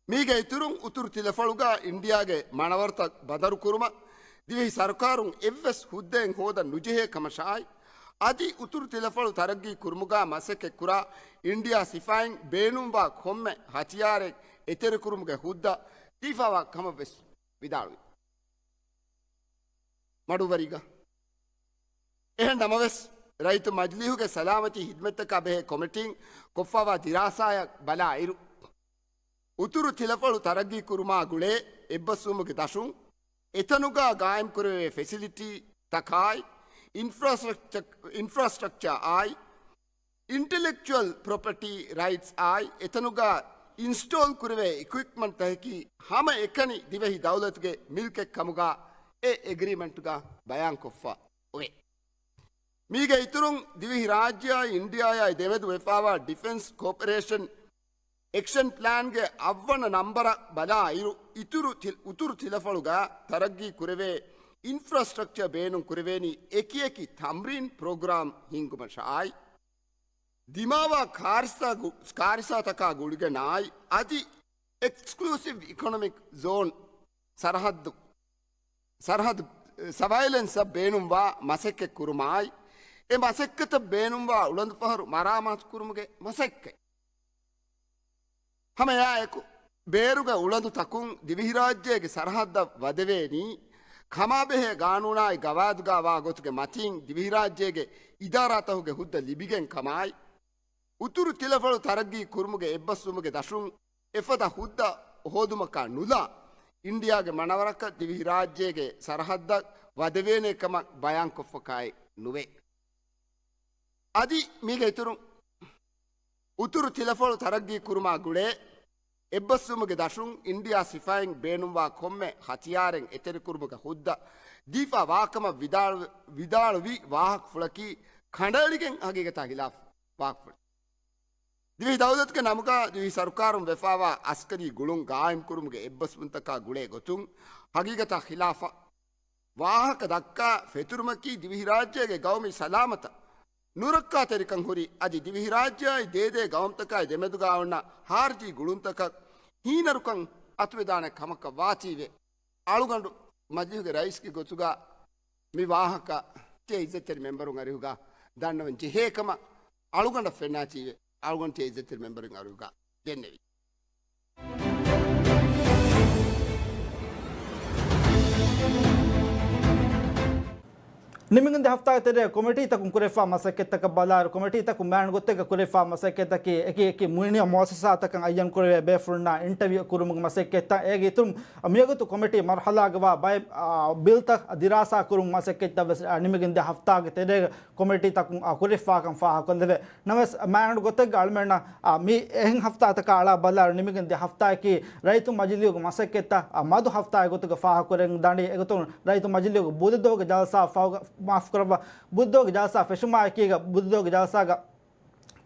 މީގެ އިތުރުން، އުތުރު ތިލަފަޅުގާ އިންޑިއާގެ މަނަވަރުތައް ބަނދަރު ކުރުމަށް ދިވެހި ސަރުކާރުން އެއްވެސް ހުއްދައެއް ހޯދަން ނުޖެހޭ ކަމަށާއި، އަދި އުތުރު ތިލަފަޅު ތަރައްގީ ކުރުމުގާ މަސައްކަތްކުރާ އިންޑިއާ ސިފައިން ބޭނުންވާ ކޮންމެ ހަތިޔާރެއް އެތެރެކުރުމުގެ ހުއްދަ ދީފާވާ ކަމަށް ވެސް ވިދާޅުވި. މަޑުވެރިގަ އެހެން ނަމަވެސް، ރައްޔިތު މަޖިލީހުގެ ސަލާމަތީ ހިދްމަތްތަކާ ބެހޭ ކޮމިޓީން ކޮށްފާވާ ދިރާސާއަށް ބަލާއިރު، އުތުރު ތިލަފަޅު ތަރައްގީ ކުރުމާ ގުޅޭ އެއްބަސްވުމުގެ ދަށުން އެތަނުގާ ގާއިމްކުރެވޭ ފެސިލިޓީ ތަކާއި، އިންފްރާސްޓްރަކްޗަ-، އިންފްރާސްޓްރަކްޗާ އާއި، އިންޓެލެކްޗުއަލް ޕްރޮޕަޓީ ރައިޓްސް އާއި، އެތަނުގާ އިންސްޓޯލް ކުރެވޭ އިކުއިޕްމަންޓް ތަކަކީ ހަމައެކަނި ދިވެހި ދައުލަތުގެ މިލްކެއް ކަމުގާ އެ އެގްރީމެންޓްގާ ބަޔާންކޮށްފަ އޮވޭ. މީގެ އިތުރުން، ދިވެހި ރާއްޖެއާއި އިންޑިއާއާއި ދެމެދު ވެފާވާ ޑިފެންސް ކޯޕަރޭޝަން އެކްޝަން ޕްލޭންގެ އަށްވަނަ ނަންބަރަށް ބަލާ އިރު، އިތުރު ތި-، އުތުރު ތިލަފަޅުގަ ތަރައްގީ ކުރެވޭ އިންފްރާސްޓްރަކްޗަރ ބޭނުން ކުރެވޭނީ އެކި އެކި ތަމްރީން ޕްރޮގްރާމް ހިންގުމަށާއި، ދިމާވާ ކާރިސާ ގު-، ކާރިސާތަކާ ގުޅިގެން އާއި، އަދި އެކްސްކްލޫސިވް އިކޮނޮމިކް ޒޯން ސަރަހައްދު، ސަރަހައްދު، ސަވައިލެންސަށް ބޭނުންވާ މަސައްކަތް ކުރުމާއި، އެ މަސައްކަތަށް ބޭނުންވާ އުޅަނދުފަހަރު މަރާމާތު ކުރުމުގެ މަސައްކަތް. ހަމަ އެއާއެކު، ބޭރުގެ އުޅަނދުތަކުން ދިވެހިރާއްޖޭގެ ސަރަހައްދަށް ވަދެވޭނީ، ކަމާބެހޭ ގާނޫނާއި ގަވާއިދުގާ ވާ ގޮތުގެ މަތީން ދިވެހިރާއްޖޭގެ އިދާރާތަކުގެ ހުއްދަ ލިބިގެން ކަމާއި، އުތުރު ތިލަފަޅު ތަރައްގީ ކުރުމުގެ އެއްބަސްވުމުގެ ދަށުން އެފަދަ ހުއްދަ ހޯދުމަކާ ނުލާ، އިންޑިއާގެ މަނަވަރަކަށް ދިވެހިރާއްޖޭގެ ސަރަހައްދަށް ވަދެވޭނޭ ކަމަށް ބަޔާންކޮށްފަކާއި ނުވޭ. އަދި މީގެ އިތުރުން، އުތުރު ތިލަފަޅު ތަރައްގީ ކުރުމާ ގުޅޭ އެއްބަސްވުމުގެ ދަށުން އިންޑިއާ ސިފައިން ބޭނުންވާ ކޮންމެ ހަތިޔާރެއް އެތެރެކުރުމުގެ ހުއްދަ ދީފާ ވާކަމަށް ވިދާޅު-، ވިދާޅުވި ވާހަކަފުޅަކީ ކަނޑައެޅިގެން ހަގީގަތާ ހިލާފު ވާހަކަފުޅެއް. ދިވެހި ދައުލަތުގެ ނަމުގާ ދިވެހި ސަރުކާރުން ވެފާވާ އަސްކަރީ ގުޅުން ގާއިމްކުރުމުގެ އެއްބަސްވުންތަކާ ގުޅޭ ގޮތުން ހަގީގަތާ ޚިލާފަށް ވާހަކަ ދައްކާ ފެތުރުމަކީ ދިވެހިރާއްޖޭގެ ގައުމީ ސަލާމަތަށް ނުރައްކާތެރިކަން ހުރި، އަދި ދިވެހިރާއްޖެއާއި ދޭދޭ ގައުމުތަކާއި ދެމެދުގާ އޮންނަ ހާރިޖީ ގުޅުންތަކަށް ހީނަރުކަން އަތުވެދާނެ ކަމަކަށް ވާތީވެ. އަޅުގަނޑު މަޖިލީހުގެ ރައީސްގެ ގޮތުގަ މި ވާހަކަ ތިޔަ އިއްޒަތްތެރި މެމްބަރުން އަރިހުގަ ދަންނަވަން ޖެހޭ ކަމަށް އަޅުގަނޑަށް ފެންނާތީވެ. އަޅުގަނޑު ތިޔަ އިއްޒަތްތެރި މެމްބަރުން އަރިހުގަ ދެންނެވި. ނިމިގެންދިޔަ ހަފްތާގެ ތެރޭ ކޮމިޓީތަކުން ކުރެފާ މަސައްކަތްތަކަށް ބަލާއިރު، ކޮމިޓީތަކުން މާން ގޮތެއްގަ ކުރެފާ މަސައްކަތްތަކީ އެކި އެކި މުއިން މުއައްސަސާތަކަށް އައްޔަން ކުރެވޭ ބޭފުޅުންނާ އިންޓަވިއު ކުރުމުގެ މަސައްކަތްތައް. އޭގެ އިތުރުން މިވަގުތު ކޮމިޓީ މަރުހަލާގަވާ ބައެއް، އާ، ބިލްތައް ދިރާސާ ކުރުމުގެ މަސައްކަތްތައް ވެސް، އާ، ނިމިގެންދިޔަ ހަފްތާގެ ތެރޭގަ ކޮމިޓީތަކުން، އާ، ކުރެފާކަން ފާހަގަކޮށްލެވޭ. ނަމަވެސް، މާނަޑު ގޮތެއްގަ އަޅުމެންނަށް، އާ، މި އެހެން ހަފްތާތަކާ އަޅާ ބަލާއިރު، ނިމިގެންދިޔަ ހަފްތާއަކީ ރައްޔިތު މަޖިލީހުގެ މަސައްކަތްތައް، އާ، މަދު ހަފްތާއެއް ގޮތުގަ ފާހަގަކުރެން ދާނީ. އެގޮތުން ރައްޔިތު މަޖިލީހުގެ ބުދެދުވަހުގެ ޖަލްސާ ފަހުގަ-، މާފުކުރައްވާ، ބުދެދުވަހުގެ ޖަލްސާ ފެށުމާއެކީގަ، ބުދެދުވަހުގެ ޖަލްސާގަ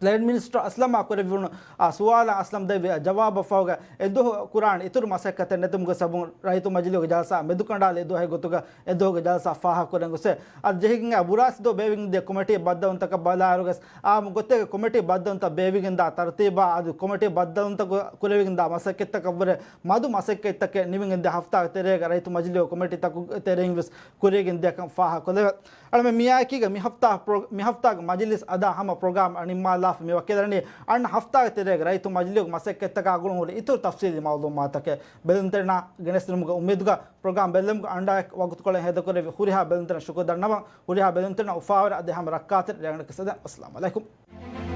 ޕްލޭން މިނިސްޓަރު އަސްލަމާ ކުރެއްވުނު، އާ، ސުވާލަށް އަސްލަމް ދެއްވި ޖަވާބަށް ފަހުގަ އެދުވަހު ކުރާނެ އިތުރު މަސައްކަތެއް ނެތުމުގެ ސަބަބުން ރައްޔިތު މަޖިލީހުގެ ޖަލްސާ މެދުކަނޑާލަ އެދުވަހެއް ގޮތުގަ އެދުވަހުގެ ޖަލްސާ ފާހަގަކުރަން ގޮސް، އަދި ޖެހިގެން އާ ބުރާސްދުވަހު ބޭއްވިގެންދިޔަ ކޮމިޓީ ބައްދަލުވުންތަކަށް ބަލާއިރުވެސް އާއްމު ގޮތެއްގެ ކޮމިޓީ ބައްދަލުވުންތައް ބޭއްވިގެންދާ ތަރުތީބާ އަދި ކޮމިޓީ ބައްދަލުވުންތަކު ކުރެވިގެންދާ މަސައްކަތްތަކަށްވުރެ މަދު މަސައްކަތްތަކެއް ނިމިގެންދިޔަ ހަފްތާގެ ތެރޭގަ ރައްޔިތު މަޖިލީހުގެ ކޮމިޓީތަކުގެ ތެރެއިން ވެސް ކުރިޔަށް ގެންދިޔަކަން ފާހަގަކޮށްލެވޭ. އަޅަމެން މިއާއެކީގަ މި ހަފްތާ ޕްރޮ-، މި ހަފްތާގެ މަޖިލިސް އަދާ ހަމަ ޕްރޮގްރާމް ނިންމާލާ މި ވަކިލަނީ އަންނަ ހަފްތާގެ ތެރޭގަ ރައްޔިތު މަޖިލީހުގެ މަސައްކަތްތަކާ ގުޅުން ހުރި އިތުރު ތަފްސީލީ މައުލޫމާތުތަކެއް ބެލުންތެރިންނާ ގެނެސްދިނުމުގެ އުއްމީދުގަ ޕްރޮގްރާމް ބެއްލެވުމުގެ އަންޑާއެއް ވަގުތުކޮޅެއް ހޭދަކުރެއްވި ހުރިހާ ބެލުންތެރިންނަށް ޝުކުރު ދަންނަވަން. ހުރިހާ ބެލުންތެރިންނަށް އުފާވެރި އަދި ހަމަ ރައްކާތެރި ރޭގަނޑަކަށް އަދި އައްސަލާމު ޢަލައިކުމް.